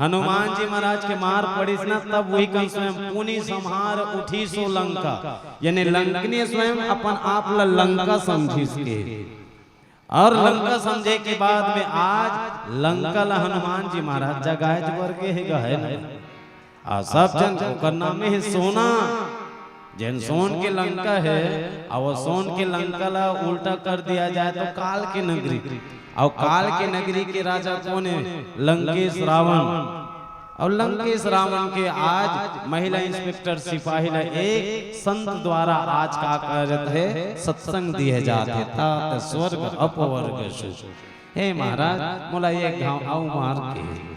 हनुमान जी महाराज के मार पड़िस ना, तब उही कन स्वयं पुनि सम्हार उठिसो लंका, यानी लंकनी स्वयं अपन आप ला लंका समझिस के। अउ लंका समझे के बाद में आज लंका ला हनुमान जी महाराज जगाए बर गे हे, गा हे ना। अउ सब झन ओकर नामे हे सोना। जेन सोन के लंका हे, अउ वो सोन के लंका ला उल्टा कर दिया जाए तो काल के नगरी, अउ काल के नगरी के राजा कोन हे? लंकेश रावण। अउ लंकेश रावण के आज महिला इंस्पेक्टर सिपाही ला एक संत द्वारा आज का करत हे, सत्संग दिए जात हे, तात स्वर्ग अपवर्ग सुख। हे महाराज, मोला एक घाव अउ मार के।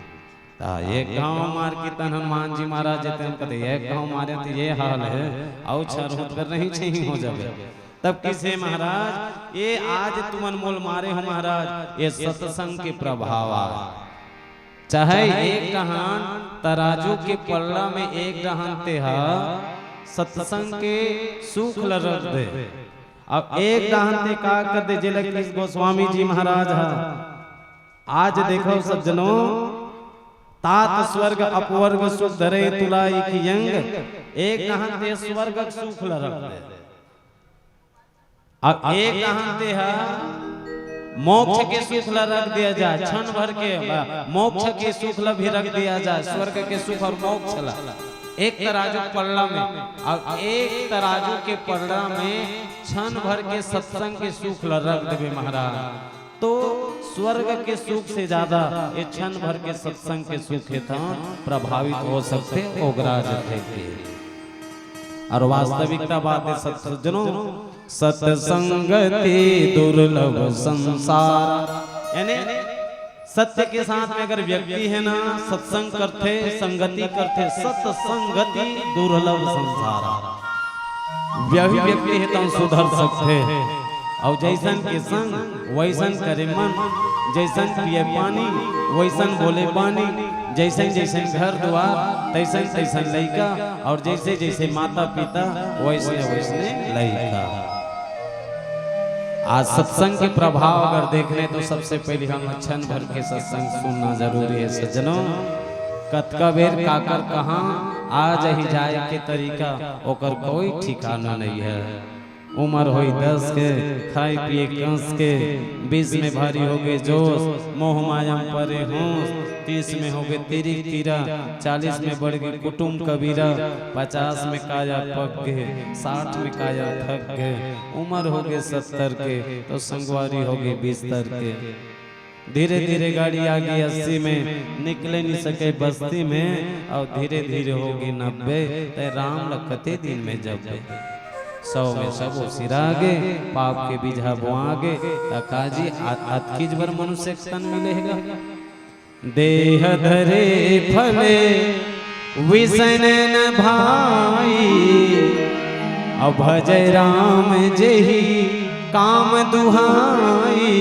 त एक घाव मार के तन हनुमान जी महाराज जेते हम कथे, एक घाव मारे त ये हाल हे, अउ छर होत कर नहीं चाहिए हो जावे। तब किसे महाराज, ये आज तुमन मोल मारे हो महाराज, ये सत्संग के प्रभाव आय। चाहे एक डहान तराजू के पल्ला में एक डहान ते हा सत्संग के सुख ल रख दे, अब एक डहान ते का कर दे, जेला कि गोस्वामी जी महाराज हा आज देखो सज्जनों, तात स्वर्ग अपवर्ग सुख धरे तुला इक अंग, एक डहान ते स्वर्ग के सुख ल रख दे। अब एक डहान ते हा मोक्ष के सुख ल रख दिया जाए, क्षण भर के, अ, मोक्ष के सुख ल भी रख दिया जाए, स्वर्ग के सुख अउ मोक्ष ल एक तराजू पल्ला में, अउ एक तराजू के पल्ला में क्षण भर के सत्संग के सुख ल रख देबे महाराज, तो स्वर्ग के सुख से ज्यादा ये क्षण भर के सत्संग के सुख हे त प्रभावित हो सकथे, ओगरा जथे के। अउ वास्तविकता बात हे सत-, सज्जनों, सत्संगति दुर्लभ संसार, यानी सत्य के साथ में अगर व्यक्ति हे ना, सत्संग करथे, संगति करथे, सत्संगति दुर्लभ संसार। वही व्यक्ति हे तब सुधर सकथे। अउ जैसन के संग, वैसन करे मन, जैसन पिए पानी, वैसन बोले बानी, जैसन जैसन घर दुआर, तैसन तैसन लइका, अउ जैसे जैसे माता पिता, वैसने वैसने लइका। आज सत्संग के प्रभाव अगर देखने तो सबसे पहले हम क्षण भर के सत्संग सुनना जरूरी हे सज्जनों। कतका बेर काकर कहाँ आ जाही जाए के तरीका, ओकर कोई ठिकाना नहीं हे। उमर होई दस के, खाई पिए कंस के, बीस में भारी होगे जोश, मोह माया में परे होश, तीस में होगे तिरिक तीरा, चालीस में बढ़ गे कुटुम कबीरा, पचास में काया पक गे, साठ में काया थक गे, उमर होगे सत्तर के, तो संगवारी होगे बिस्तर के। धीरे धीरे गाड़ी आगे अस्सी में, निकले नहीं सके बस्ती में, अउ धीरे धीरे होगे नब्बे, तै राम ल कते दिन में जब्बे। सौ में सबो सिरा गे, पाप के बीज ह बोआ गे, त का जी, अत-, अतकीच बर मनुष्य के तन मिले हे गा। देह धरे फले विषय न भाई, अब भजै राम जेहि काम दुहाई।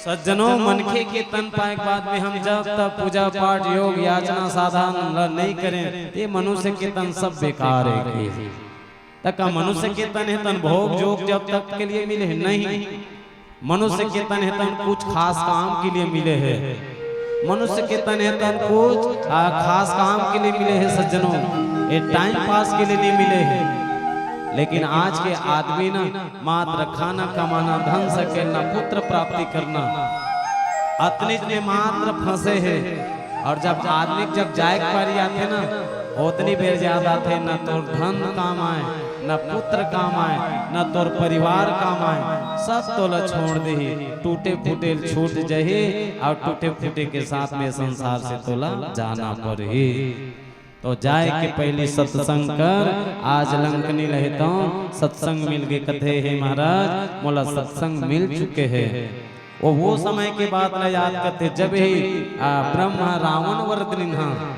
सज्जनों, मनखे के तन पाए के बाद में हम जब तक पूजा पाठ, योग, याचना, साधन ल नइ करें, ये मनुष्य के तन सब बेकार हे कि। त का मनुष्य के तन हे तन भोग जोग जब तक के लिए मिले हे? नहीं। मनुष्य के तन हे तन कुछ खास काम के लिए मिले हे। मनुष्य के तन हे तन कुछ, आ, खास काम के लिए मिले हे सज्जनों, ये टाइम पास के लिए नहीं मिले हे। लेकिन आज के आदमी ना मात्र खाना कमाना, धन सकेलना, पुत्र प्राप्ति करना, अतनीच में मात्र फंसे हे। और जब आदमी जब जाए के पारी आथे ना, ओतनी बेर याद आथे, न तोर धन काम आए, न पुत्र काम आए, न तोर परिवार काम आए, सब तोला छोड़ देही, टूटे फूटे छूट जही और टूटे फूटे के साथ में संसार से तोला जाना पड़ही। तो जाए के पहली सत्संग कर, आज लंकनी ल हे तो सत्संग मिल गे, कथे, "हे महाराज, मोला सत्संग मिल चुके हे।" वो, वो समय के बात ला याद करथे, जब ही, आ, ब्रह्मा रावण वध दीन्हा।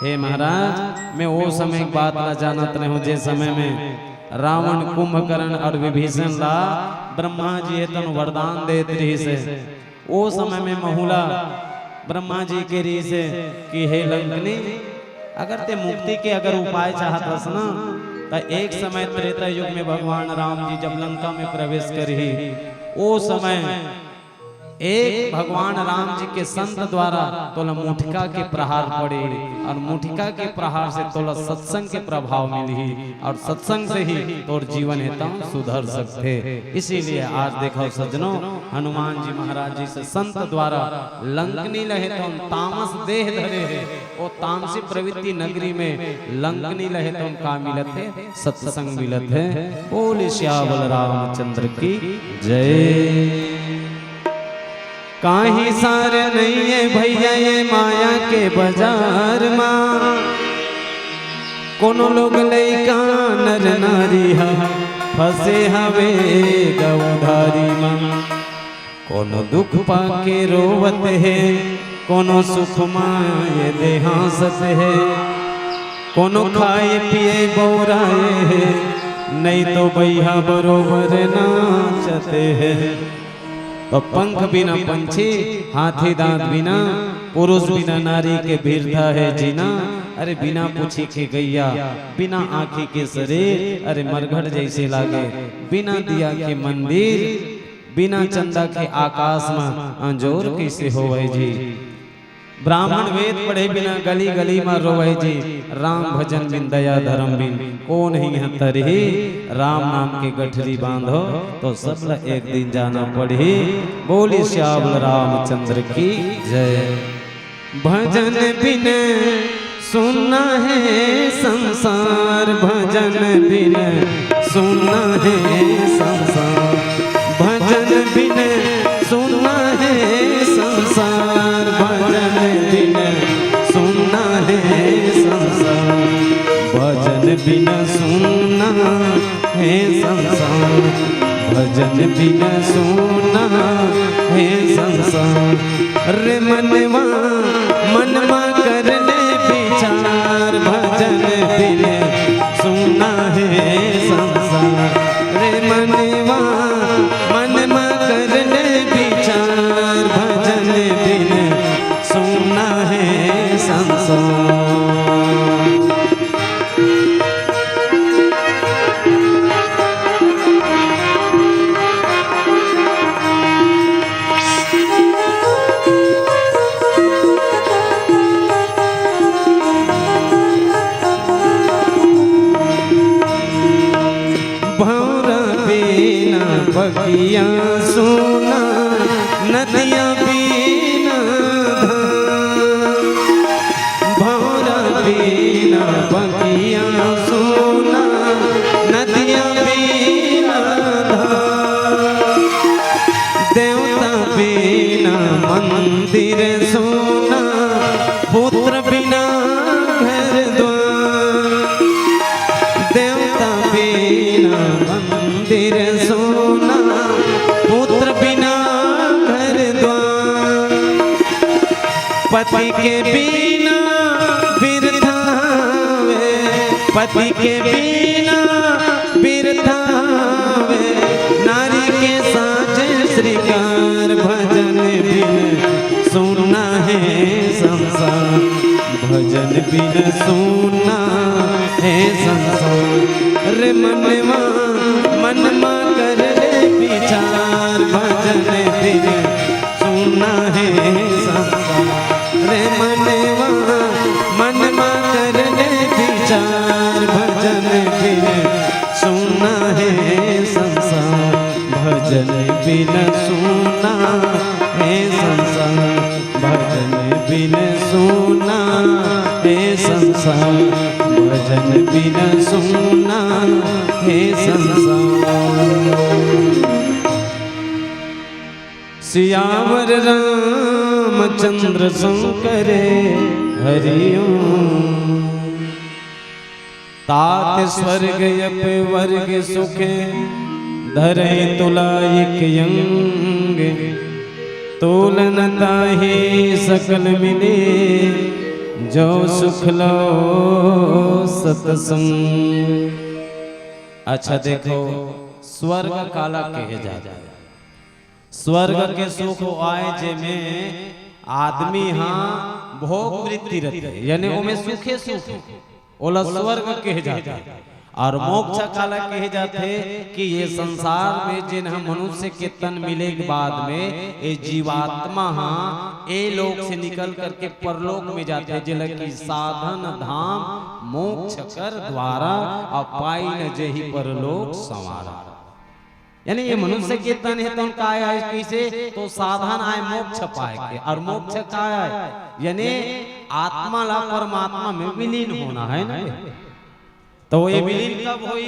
हे महाराज, मैं वो समय के बात ला जानत रहेंव, जे समय में रावण, कुंभकर्ण और विभीषण ला ब्रह्मा जी हे तन वरदान देत रहिस हे। ओ समय में महूला ब्रह्मा जी के रहिस हे कि हे लंकनी, अगर ते मुक्ति के अगर उपाय चाहत हस ना, त एक समय त्रेता युग में भगवान राम जी जब लंका में प्रवेश करही, ओ समय एक भगवान राम जी के संत द्वारा तोला मुठिका के प्रहार पड़े और मुठिका के प्रहार से तोला सत्संग के प्रभाव मिलही और सत्संग से ही तोर जीवन हे तम सुधर सकथे। इसीलिए आज देखो सज्जनों, हनुमान जी महाराज जी से संत द्वारा लंकनी ल हे तम तामस देह धरे हे, ओ तामसी प्रवृत्ति नगरी में लंकनी ल हे तम का मिलत हे? सत्संग मिलत हे। बोले सियावर रामचंद्र की जय। काहीं सार नइये भैया ये माया के बाजार मा, कोनो लोग लइका नर नारी हा फंसे हवे गा उधारी मा। कोनो दुख पाके रोवत हे, कोनो सुख मा ये दे हाँसत हे, कोनो खाए पिए बौराए हे, नइ तो बइहा बरोबर नाचत हे। तो पंख बिना पंछी, हाथी दांत बिना, पुरुष बिना नारी के बिरथा हे जीना। अरे बिना पूछी के गइया, बिना आँखी के शरीर, अरे मरघट जइसे लागे, बिना दिया के मंदिर, बिना चंदा के आकाश मा अंजोर कइसे होवय जी। ब्राह्मण वेद पढ़े बिना गली गली मा रोवय जी, राम भजन बिन दया धर्म बिन कोन हिंहा तरही। राम नाम के गठरी बांधो तो सब ल एक दिन जाना पड़ही। बोली सियावर रामचंद्र की जय। भजन बिन सुन्ना हे संसार, भजन बिन सुन्ना हे संसार, भजन बिन सुन्ना हे संसार, भजन बिन सुन्ना हे संसार, भजन बिन सुन्ना हे संसार, भजन बिन सुन्ना हे संसार। रे मनवा, मनमा कर ले बिचार, भजन बिन सुन्ना हे संसार। रे मनवा, मनमा कर ले बिचार, भजन बिन सुन्ना हे संसार। भौरा बिना बगिया सूना, नदिया बिना धार। भौरा बिना बगिया सूना, नदिया बिना धार। देवता बिना मंदिर सूना, पुत्र बिना घर द्वार। देवता मंदिर सूना, पुत्र बिना घर द्वार, पति के बिना बिरथावे, पति के बिना बिरथावे, नारी के साजे श्रृंगार। भजन बिन सूना हे संसार, भजन बिन सूना हे संसार। रे मनवा, मनमा कर ले विचार, भजन बिन सूना हे संसार। रे मनवा, मनमा कर ले विचार, भजन बिन सूना हे संसार, भजन बिन सूना हे संसार, भजन बिन सूना हे संसार, भजन बिन सूना हे संसार। सियावर रामचंद्र शंकर हरिओम। तात स्वर्ग अप वर्ग सुख, धरहि तुला इक अंग। तोल न ताहि सकल मिले, जो सुख लो सतसंग। अच्छा देखो, स्वर्ग काला कहे जाथे? स्वर्ग के सुख आय, जेमे आदमी हा भोग वृत्ति रथे, यानी ओमे सुखे सुख हे, ओला स्वर्ग कहे जाथे। और मोक्ष काला कहे जाथे कि ये संसार में जेन ह मनुष्य के तन मिले के बाद में ये जीवात्मा हा ए लोक से निकल करके परलोक में जाथे, जेला कि साधन धाम मोक्ष कर द्वारा, और पाई न जेहि परलोक संवारा। यानी ये मनुष्य के तन हे, तन काय आय कइसे? तो साधन आय मोक्ष पाए के, और मोक्ष काय आय? यानी आत्मा ला परमात्मा में विलीन होना हे ना। तो ये विलीन कब होई?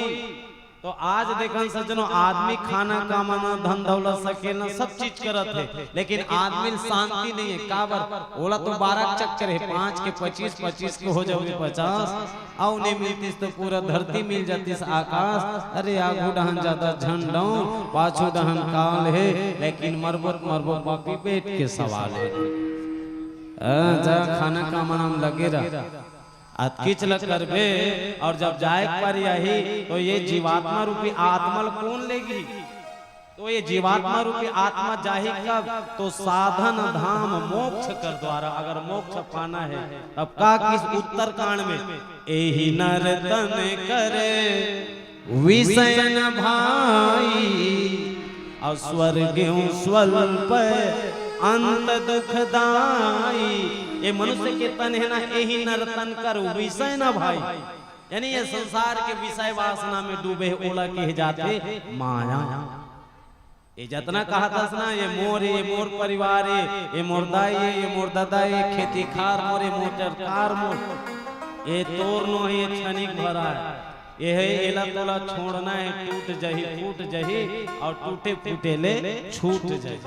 तो आज देखन सज्जनों, आदमी खाना कमाना, धन दौलत सकेलना, सब चीज करत हे, लेकिन आदमी ल शांति नहीं हे। काबर? ओला तो बारह चक्कर हे, पाँच के पच्चीस, पच्चीस के हो जावे पचास, अउ नहीं मिलतिस तो पूरा धरती मिल जातिस आकाश। अरे आगू डहन जादा झन डौं, पाछू डहन काल हे, लेकिन मरबो त मरबो पापी पेट के सवाल हे। अ, जा खाना कमाना म लगे रह। अतकीच ल करबे, और जब जाए के पारी आही, तो ये जीवात्मा रूपी आत्मा ल कोन लेगी? तो ये जीवात्मा रूपी आत्मा जाही कब? तो साधन धाम मोक्ष कर द्वारा। अगर मोक्ष पाना हे, तब का किहिस उत्तरकांड में, एहि नर तन कर विषय न भाई, और स्वर्ग स्वल्प अंत दुखदाई। ये मनुष्य के तन हे ना, एहि नर तन कर विषय न भाई, यानी ये संसार के विषय वासना में डूबे हे, ओला कहे जाथे माया। ये जतना कहत हस ना, ये मोर, ये मोर परिवार हे, ये मोर दाई हे, ये मोर ददा हे, खेती खार मोर, ये मोटर कार मोर, ये तोर नो हे, ये छनिक भर आय, ये हे, एला तोला छोड़ना हे, टूट जही, फूट जही, और टूटे फूटे ले छूट जही।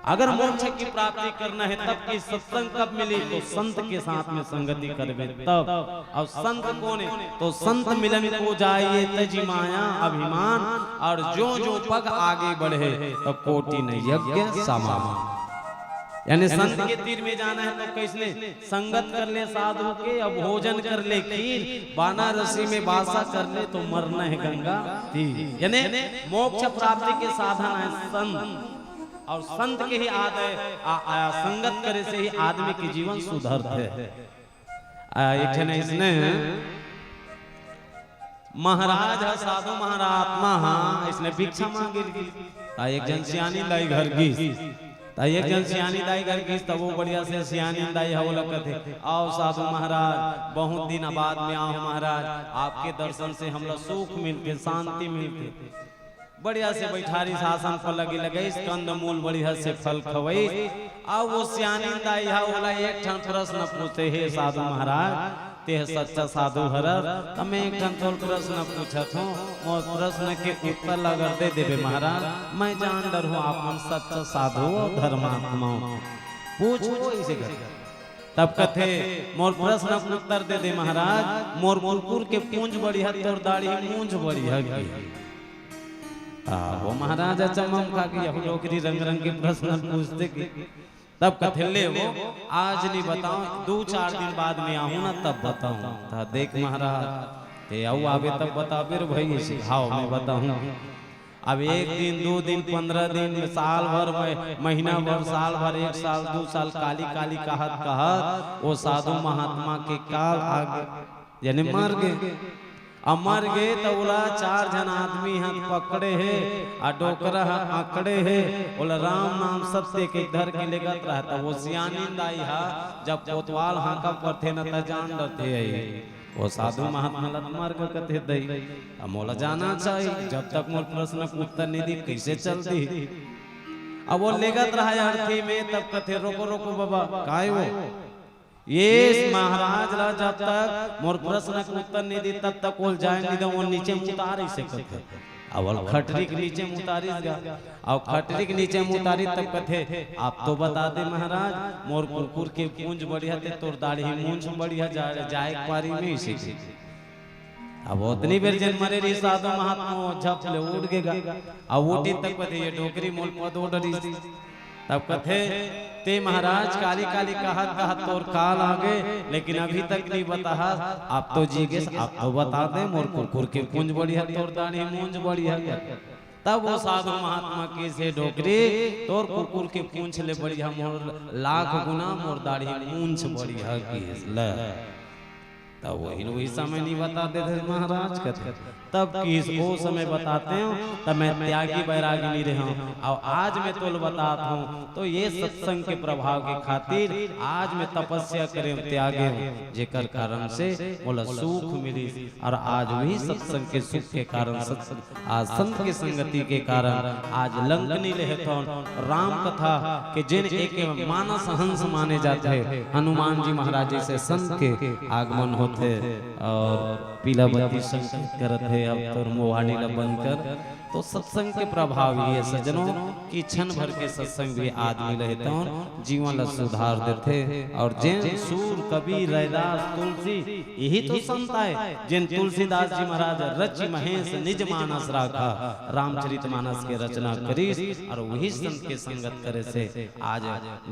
अगर मोक्ष की प्राप्ति करना हे, तब की सत्संग कब मिली? तो संत के साथ में संगति करबे तब। और संत कोन हे? तो संत मिलन को जाय तजि माया अभिमान, और जो जो पग आगे बढ़े, तब कोटिन यज्ञ समान। यानी संत के तीर में जाना हे तो कइसने? संगत कर ले साधु के, अब भोजन कर ले खीर, बनारसी में बासा कर ले तो मरना हे गंगा तीर। यानी मोक्ष प्राप्ति के साधन हे संत, और संत के ही आदय, आ, आ, संगत करे से ही आदमी के जीवन सुधरथे। आ, एक ठन अइसने महाराज ह, साधु महारात्मा ह, अइसने भिक्षा मांगे गिस। त एक झन सियानी दाई घर गिस। त एक झन सियानी दाई घर गिस, त वो बढ़िया से सियानी दाई ह ओला कथे, "आओ साधु महाराज, बहुत दिन बाद में आओ महाराज, आपके दर्शन से हमला सुख मिलथे, शांति मिलथे।" बढ़िया से बैठारिस, आसन पर लगे लगइस, कंद मूल बढ़िया से फल खवइस। अब वो सियानी दाई ह ओला एक ठन प्रश्न पूछे, "हे साधु महाराज, तेह सच्चा साधु हरस, त मैं एक ठन तोल प्रश्न पूछत हूँ, मोर प्रश्न के उत्तर ला अगर दे देबे महाराज, मैं जान डरहूँ आप मन सच्चा साधु हो, धर्मात्मा हो।" पूछ वो इसे कर। तब कथे, "मोर प्रश्न के उत्तर दे दे महाराज, मोर कुकुर के पूंछ बढ़िया, तोर दाढ़ी मूंछ बढ़िया की?" आ, वो महाराज अचंभा म खा के, "यहू डोकरी रंग रंग के प्रश्न पूछथे की?" तब कथे, "ले वो, आज नहीं बताऊं, दो चार दिन बाद में आहूं ना, तब बताऊं।" त देख महाराज, ते अउ आबे तब बताबे रे भई, इसे घाव में बताऊं। अब एक दिन, दो दिन, पन्द्रह दिन, साल भर में, महीना भर, साल भर, एक साल, दो साल, काली काली कहत कहत वो साधु महात्मा के काल आगे, यानी मर गे। अब मर गे त ओला चार झन आदमी ह पकड़े हे, आ डोकरा ह अकड़े हे, ओला राम नाम सत्य के धर के लेगत रहय। त वो सियानिन दाई ह जब कोतवाल हांका परथे न, त जान डरथे अई। वो साधु महात्मा ल त मर गे कथे दई, अब मोला जाना चाही, जब तक मोर प्रश्न के उत्तर नहीं दी, कैसे चल दी? अब वो लेगत रहय अर्थी में, तब कथे, "रोको, रोको बाबा, काय वो?" ये महाराज ला जब तक मोर प्रश्न के उत्तर नहीं दी, तब तक ओल जाए नहीं दे, वो नीचे उतार इसे कथे। अब ओल खटरी के नीचे उतारिस गा, और खटरी के नीचे उतारी तब कथे, "आप तो बता दे महाराज, मोर कुकुर के पूंछ बढ़िया ते तोर दाढ़ी मूंछ बढ़िया जा-, जाए के पारी में इसे के।" अब ओतनी बेर जेन मरे रही साधु महात्मा, वो झप ले उठ गे गा। अब उठी तब कथे, "ये डोकरी मोल पद उठ रही।" तब कथे, "ते महाराज काली काली कहत कहत तोर काल आगे, लेकिन अभी तक नहीं बताहस। आप तो जी गेस, आप तो बता दे, मोर कुकुर के पूंछ बढ़िया, तोर दाढ़ी मूंछ बढ़िया।" तब वो साधु महात्मा कहिस, "हे डोकरी, तोर कुकुर के पूंछ ले बढ़िया मोर लाख गुना मोर दाढ़ी मूंछ बढ़िया," कहिस। ल तब वही न वही समय नहीं बता देथे महाराज कथे। तब कहिस, "ओ समय बतातेंव, तब मैं त्यागी बैरागी नहीं रहेंव, अउ आज मैं तोल बतात हंव।" तो ये सत्संग के प्रभाव के खातिर आज मैं तपस्या करेंव, त्यागेंव, जेकर कारण से मोला सुख मिलिस, और आज वही सत्संग के सुख के कारण, सत्संग, आज संत के संगति के कारण आज लंक नहीं लेहथन। राम कथा के जेन एक मानस हंस माने जाथे, हनुमान जी महाराज जैसे संत के आगमन होथे और पीला बत्ती संकेत करत हे, "अब तोर मुहानी ला बंद कर।" तो सत्संग के प्रभाव ये सज्जनों कि क्षण भर के सत्संग भी आदमी लेहथन, जीवन ला सुधार देथे। और जेन सूर, कबीर, रैदास, तुलसी, यही तो संत आय, जेन तुलसीदास जी महाराज रचि महेश निज मानस राखा, रामचरित मानस के रचना करिस, और वही संत के संगत करे से आज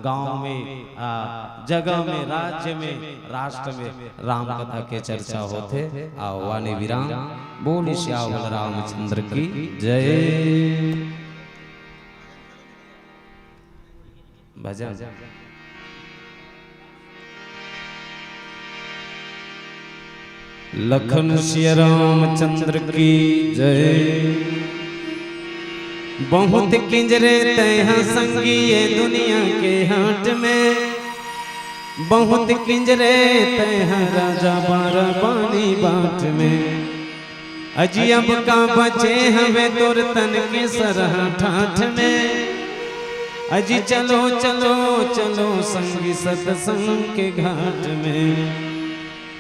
गांव में, आ, जगह में, राज्य में, राष्ट्र में राम कथा के चर्चा होथे। आ, वाणी विराम। बोल सियावर रामचंद्र की जय। भजन। लखन सिया रामचंद्र की जय। बहुत किंजरे तैं हा संगी ये दुनिया के हाट में, बहुत किंजरे तैं हा राजा बारा बानी बाट में। अजी अब का बचे हवे तोर तन के सरहा ठाठ में। अजी चलो, चलो, चलो संगी सत्संग के घाट में।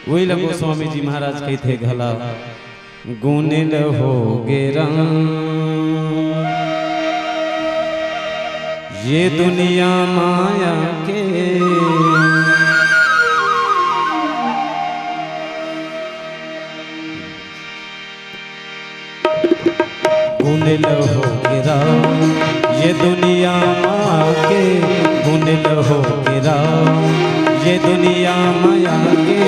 वही ला गोस्वामी जी महाराज कहिथे घला, गुनिल हो गे राम ये दुनिया माया के। गुनिल हो गे राम ये दुनिया माया के, गुनिल हो गे राम ये दुनिया माया के।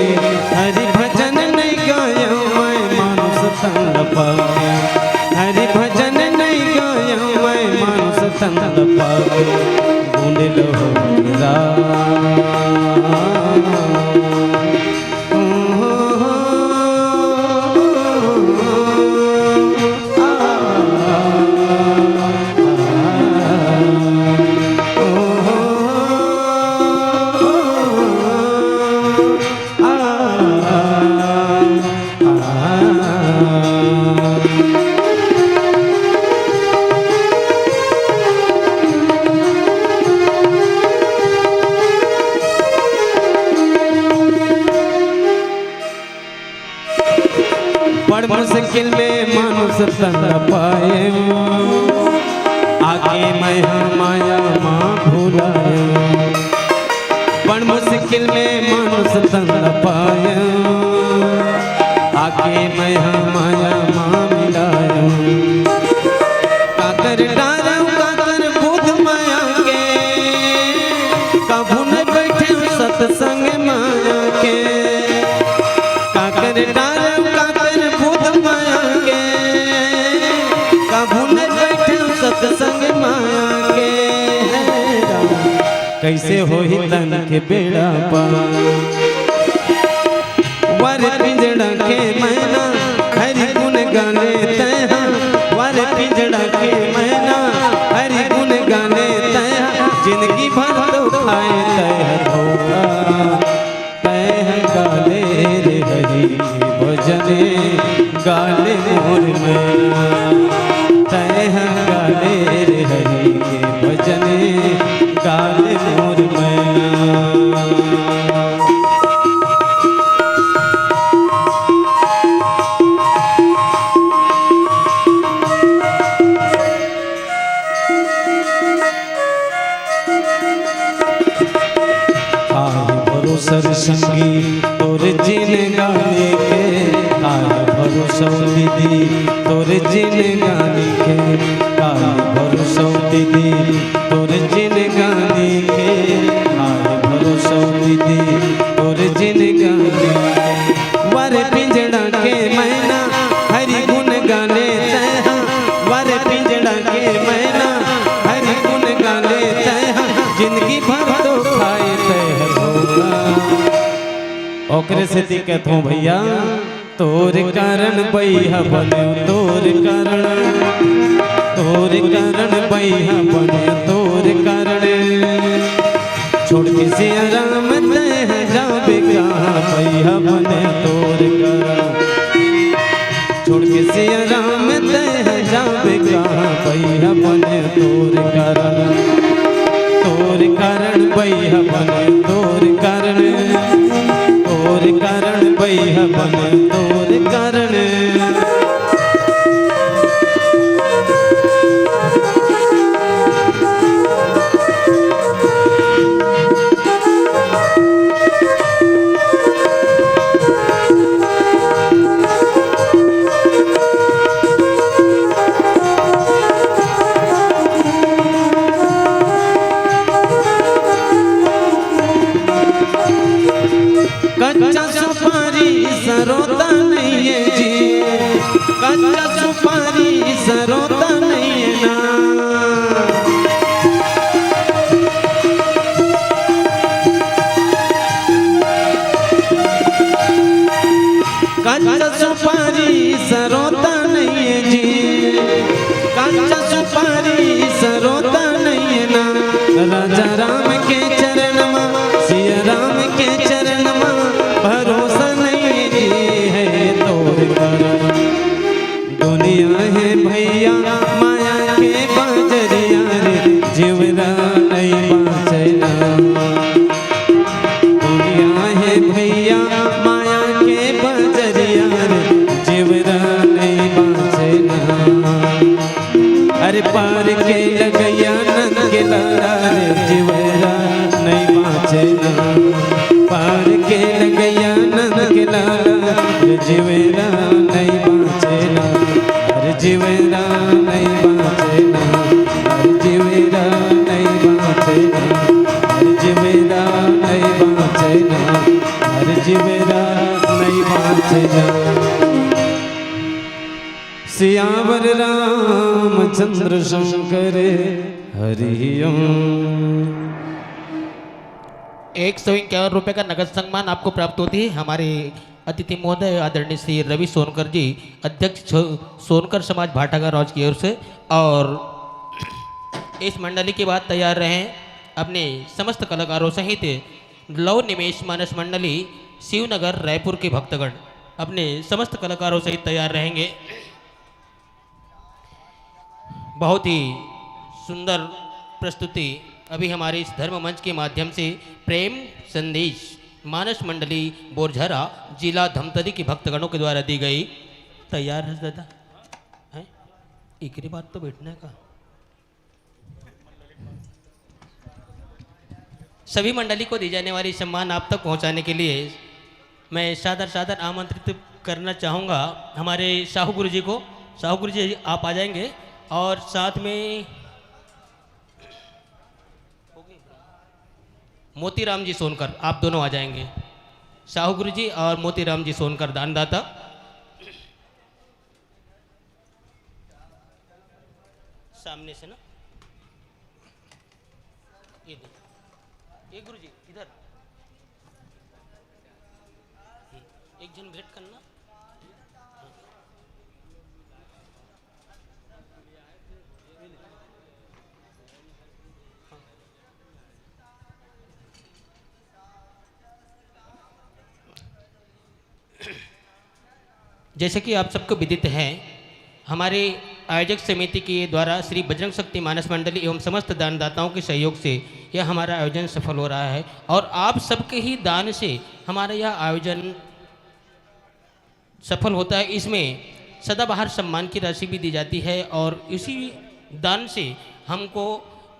हरि भजन नहीं गाया मैं मानुष तन पाके, हरि भजन नहीं गाया मैं मानुष तन पाके। गुनिल हो गे राम। बड़ मुश्किल में मानुष तन पाए, आके मैं हा माया मा भुलाए। बड़ मुश्किल में मानुष तन पायो, आके मैं हा माया मा मिलायो। काकर डारव, काकर बुध माया के, कभू न बैठे सत्संग माया के। काकर डारव, काकर बुध माया के, कभू न बैठे सत्संग माया के। हे राम, कैसे होही तन के बेड़ा पार। वर पिंजड़ा के मैना, हरि गुण गाले तैहा। वर पिंजड़ा के मैना, हरि गुण गाले तैहा। जिंदगी भर तो खाए तैहा धोखा। तैहा गाले रे हरि के भजने, गाले मोर मैना। तैहा गाले रे हरि के भजने, गाले मोर मैना। आए भरोसर संगी तोर जिनगानी के, आए भरोसो दीदी तोर जिनगानी के, आए भरोसो दीदी तोर जिनगानी के, आए भरोसो दीदी तोर जिनगानी के। वर पिंजड़ा के मैना, हरि गुण गाले तैहा। वर पिंजड़ा के मैना, हरि गुण गाले तैहा। जिंदगी भर तो खाए तैहा धोखा। ओकरे सेती कहत हों भैया, तोर कारण बइहा बने, तोर कारण, तोर कारण बइहा बने, तोर कारण। छोड़ के सिया राम तैं जाबे कहाँ, बइहा बने तोर कारण। छोड़ के सिया राम तैं जाबे कहाँ, बइहा बने तोर कारण। तोर कारण बइहा बने तोर कारण। तोर कारण बइहा बने तोर कारण। कच्चा सुपारी सरोता नहीं है जी, कच्चा सुपारी सरोता नहीं है ना। कच्चा सुपारी सरोता नहीं है जी, कच्चा सुपारी सरोता नहीं है ना। राजा राम के चरण मा, सिया राम के चरण मा, भरोसा नहीं जी है तोर कारण। दुनिया है भैया माया के बजरिया रे, जीवरा नहीं बाँचे ना। दुनिया है भैया माया के बजरिया रे, जीवरा नहीं बाँचे ना। अरे पार के लगैया नंद के लाला रे, जीवरा नहीं बाँचे ना। पार के लगैया नंद के लाला रे, जीवरा नहीं बाँचे ना। अरे जीवरा नहीं बाँचे ना। अरे जीवरा नहीं बाँचे ना। अरे जीवरा नहीं बाँचे ना। अरे जीवरा नहीं बाँचे ना। सियावर रामचंद्र शंकर हरि ओम। एक सौ इक्यावन रुपये का नगद सम्मान आपको प्राप्त होती है हमारे अतिथि महोदय आदरणीय श्री रवि सोनकर जी, अध्यक्ष छो-, सोनकर समाज भाटागांव राज की ओर से। और इस मंडली के बाद तैयार रहें अपने समस्त कलाकारों सहित लव निमेश मानस मंडली शिवनगर रायपुर के भक्तगण अपने समस्त कलाकारों सहित तैयार रहेंगे। बहुत ही सुंदर प्रस्तुति अभी हमारे इस धर्म मंच के माध्यम से प्रेम संदेश मानस मंडली बोरझरा जिला धमतरी के भक्तगणों के द्वारा दी गई। तैयार है दादा? हैं? इकरे बाद तो बैठना है का? सभी मंडली को दी जाने वाली सम्मान आप तक पहुंचाने के लिए मैं सादर सादर आमंत्रित करना चाहूँगा हमारे साहू गुरु जी को। साहू गुरु जी, आप आ जाएंगे और साथ में मोतीराम जी सोनकर, आप दोनों आ जाएंगे। साहू गुरु जी और मोतीराम जी सोनकर, दानदाता, सामने से ना, ये दे। ये गुरु जी, इधर। हम्म, एक जन भेंट करना। हाँ। हाँ। जैसे कि आप सबको विदित है, हमारे आयोजक समिति के द्वारा श्री बजरंग शक्ति मानस मंडली एवं समस्त दानदाताओं के सहयोग से यह हमारा आयोजन सफल हो रहा है और आप सबके ही दान से हमारा यह आयोजन सफल होता है। इसमें सदाबहार सम्मान की राशि भी दी जाती है और इसी दान से हमको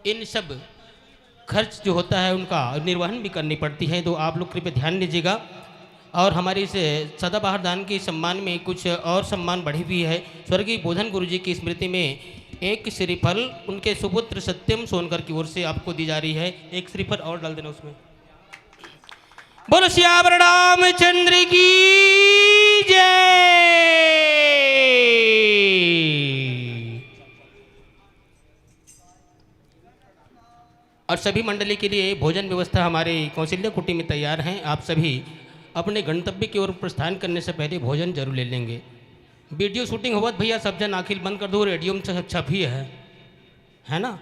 इन सब खर्च जो होता है उनका निर्वहन भी करनी पड़ती है, तो आप लोग कृपया ध्यान दीजिएगा। और हमारे इस सदाबहार दान के सम्मान में कुछ और सम्मान बढ़ी हुई है। स्वर्गीय बोधन गुरु जी की स्मृति में एक श्रीफल उनके सुपुत्र सत्यम सोनकर की ओर से आपको दी जा रही है। एक श्रीफल और डाल देना उसमें। बोलो सियावर रामचंद्र की जय। और सभी मंडली के लिए भोजन व्यवस्था हमारे कौशल्या कुटी में तैयार हैं। आप सभी अपने गंतव्य की ओर प्रस्थान करने से पहले भोजन जरूर ले लेंगे। वीडियो शूटिंग होवत भैया, सब जन आँखी ल बंद कर दो, रेडियो में छ-, छपही है, है ना?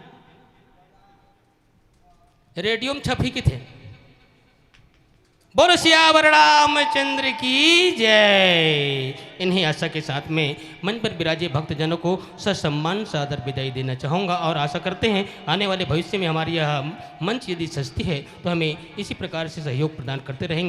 रेडियो में छपही किथे। बोलो सियावर रामचंद्र की जय। इन्हीं आशा के साथ में मंच पर विराजे भक्तजनों को ससम्मान सादर विदाई देना चाहूँगा और आशा करते हैं आने वाले भविष्य में हमारी यह मंच यदि सजती है तो हमें इसी प्रकार से सहयोग प्रदान करते रहेंगे।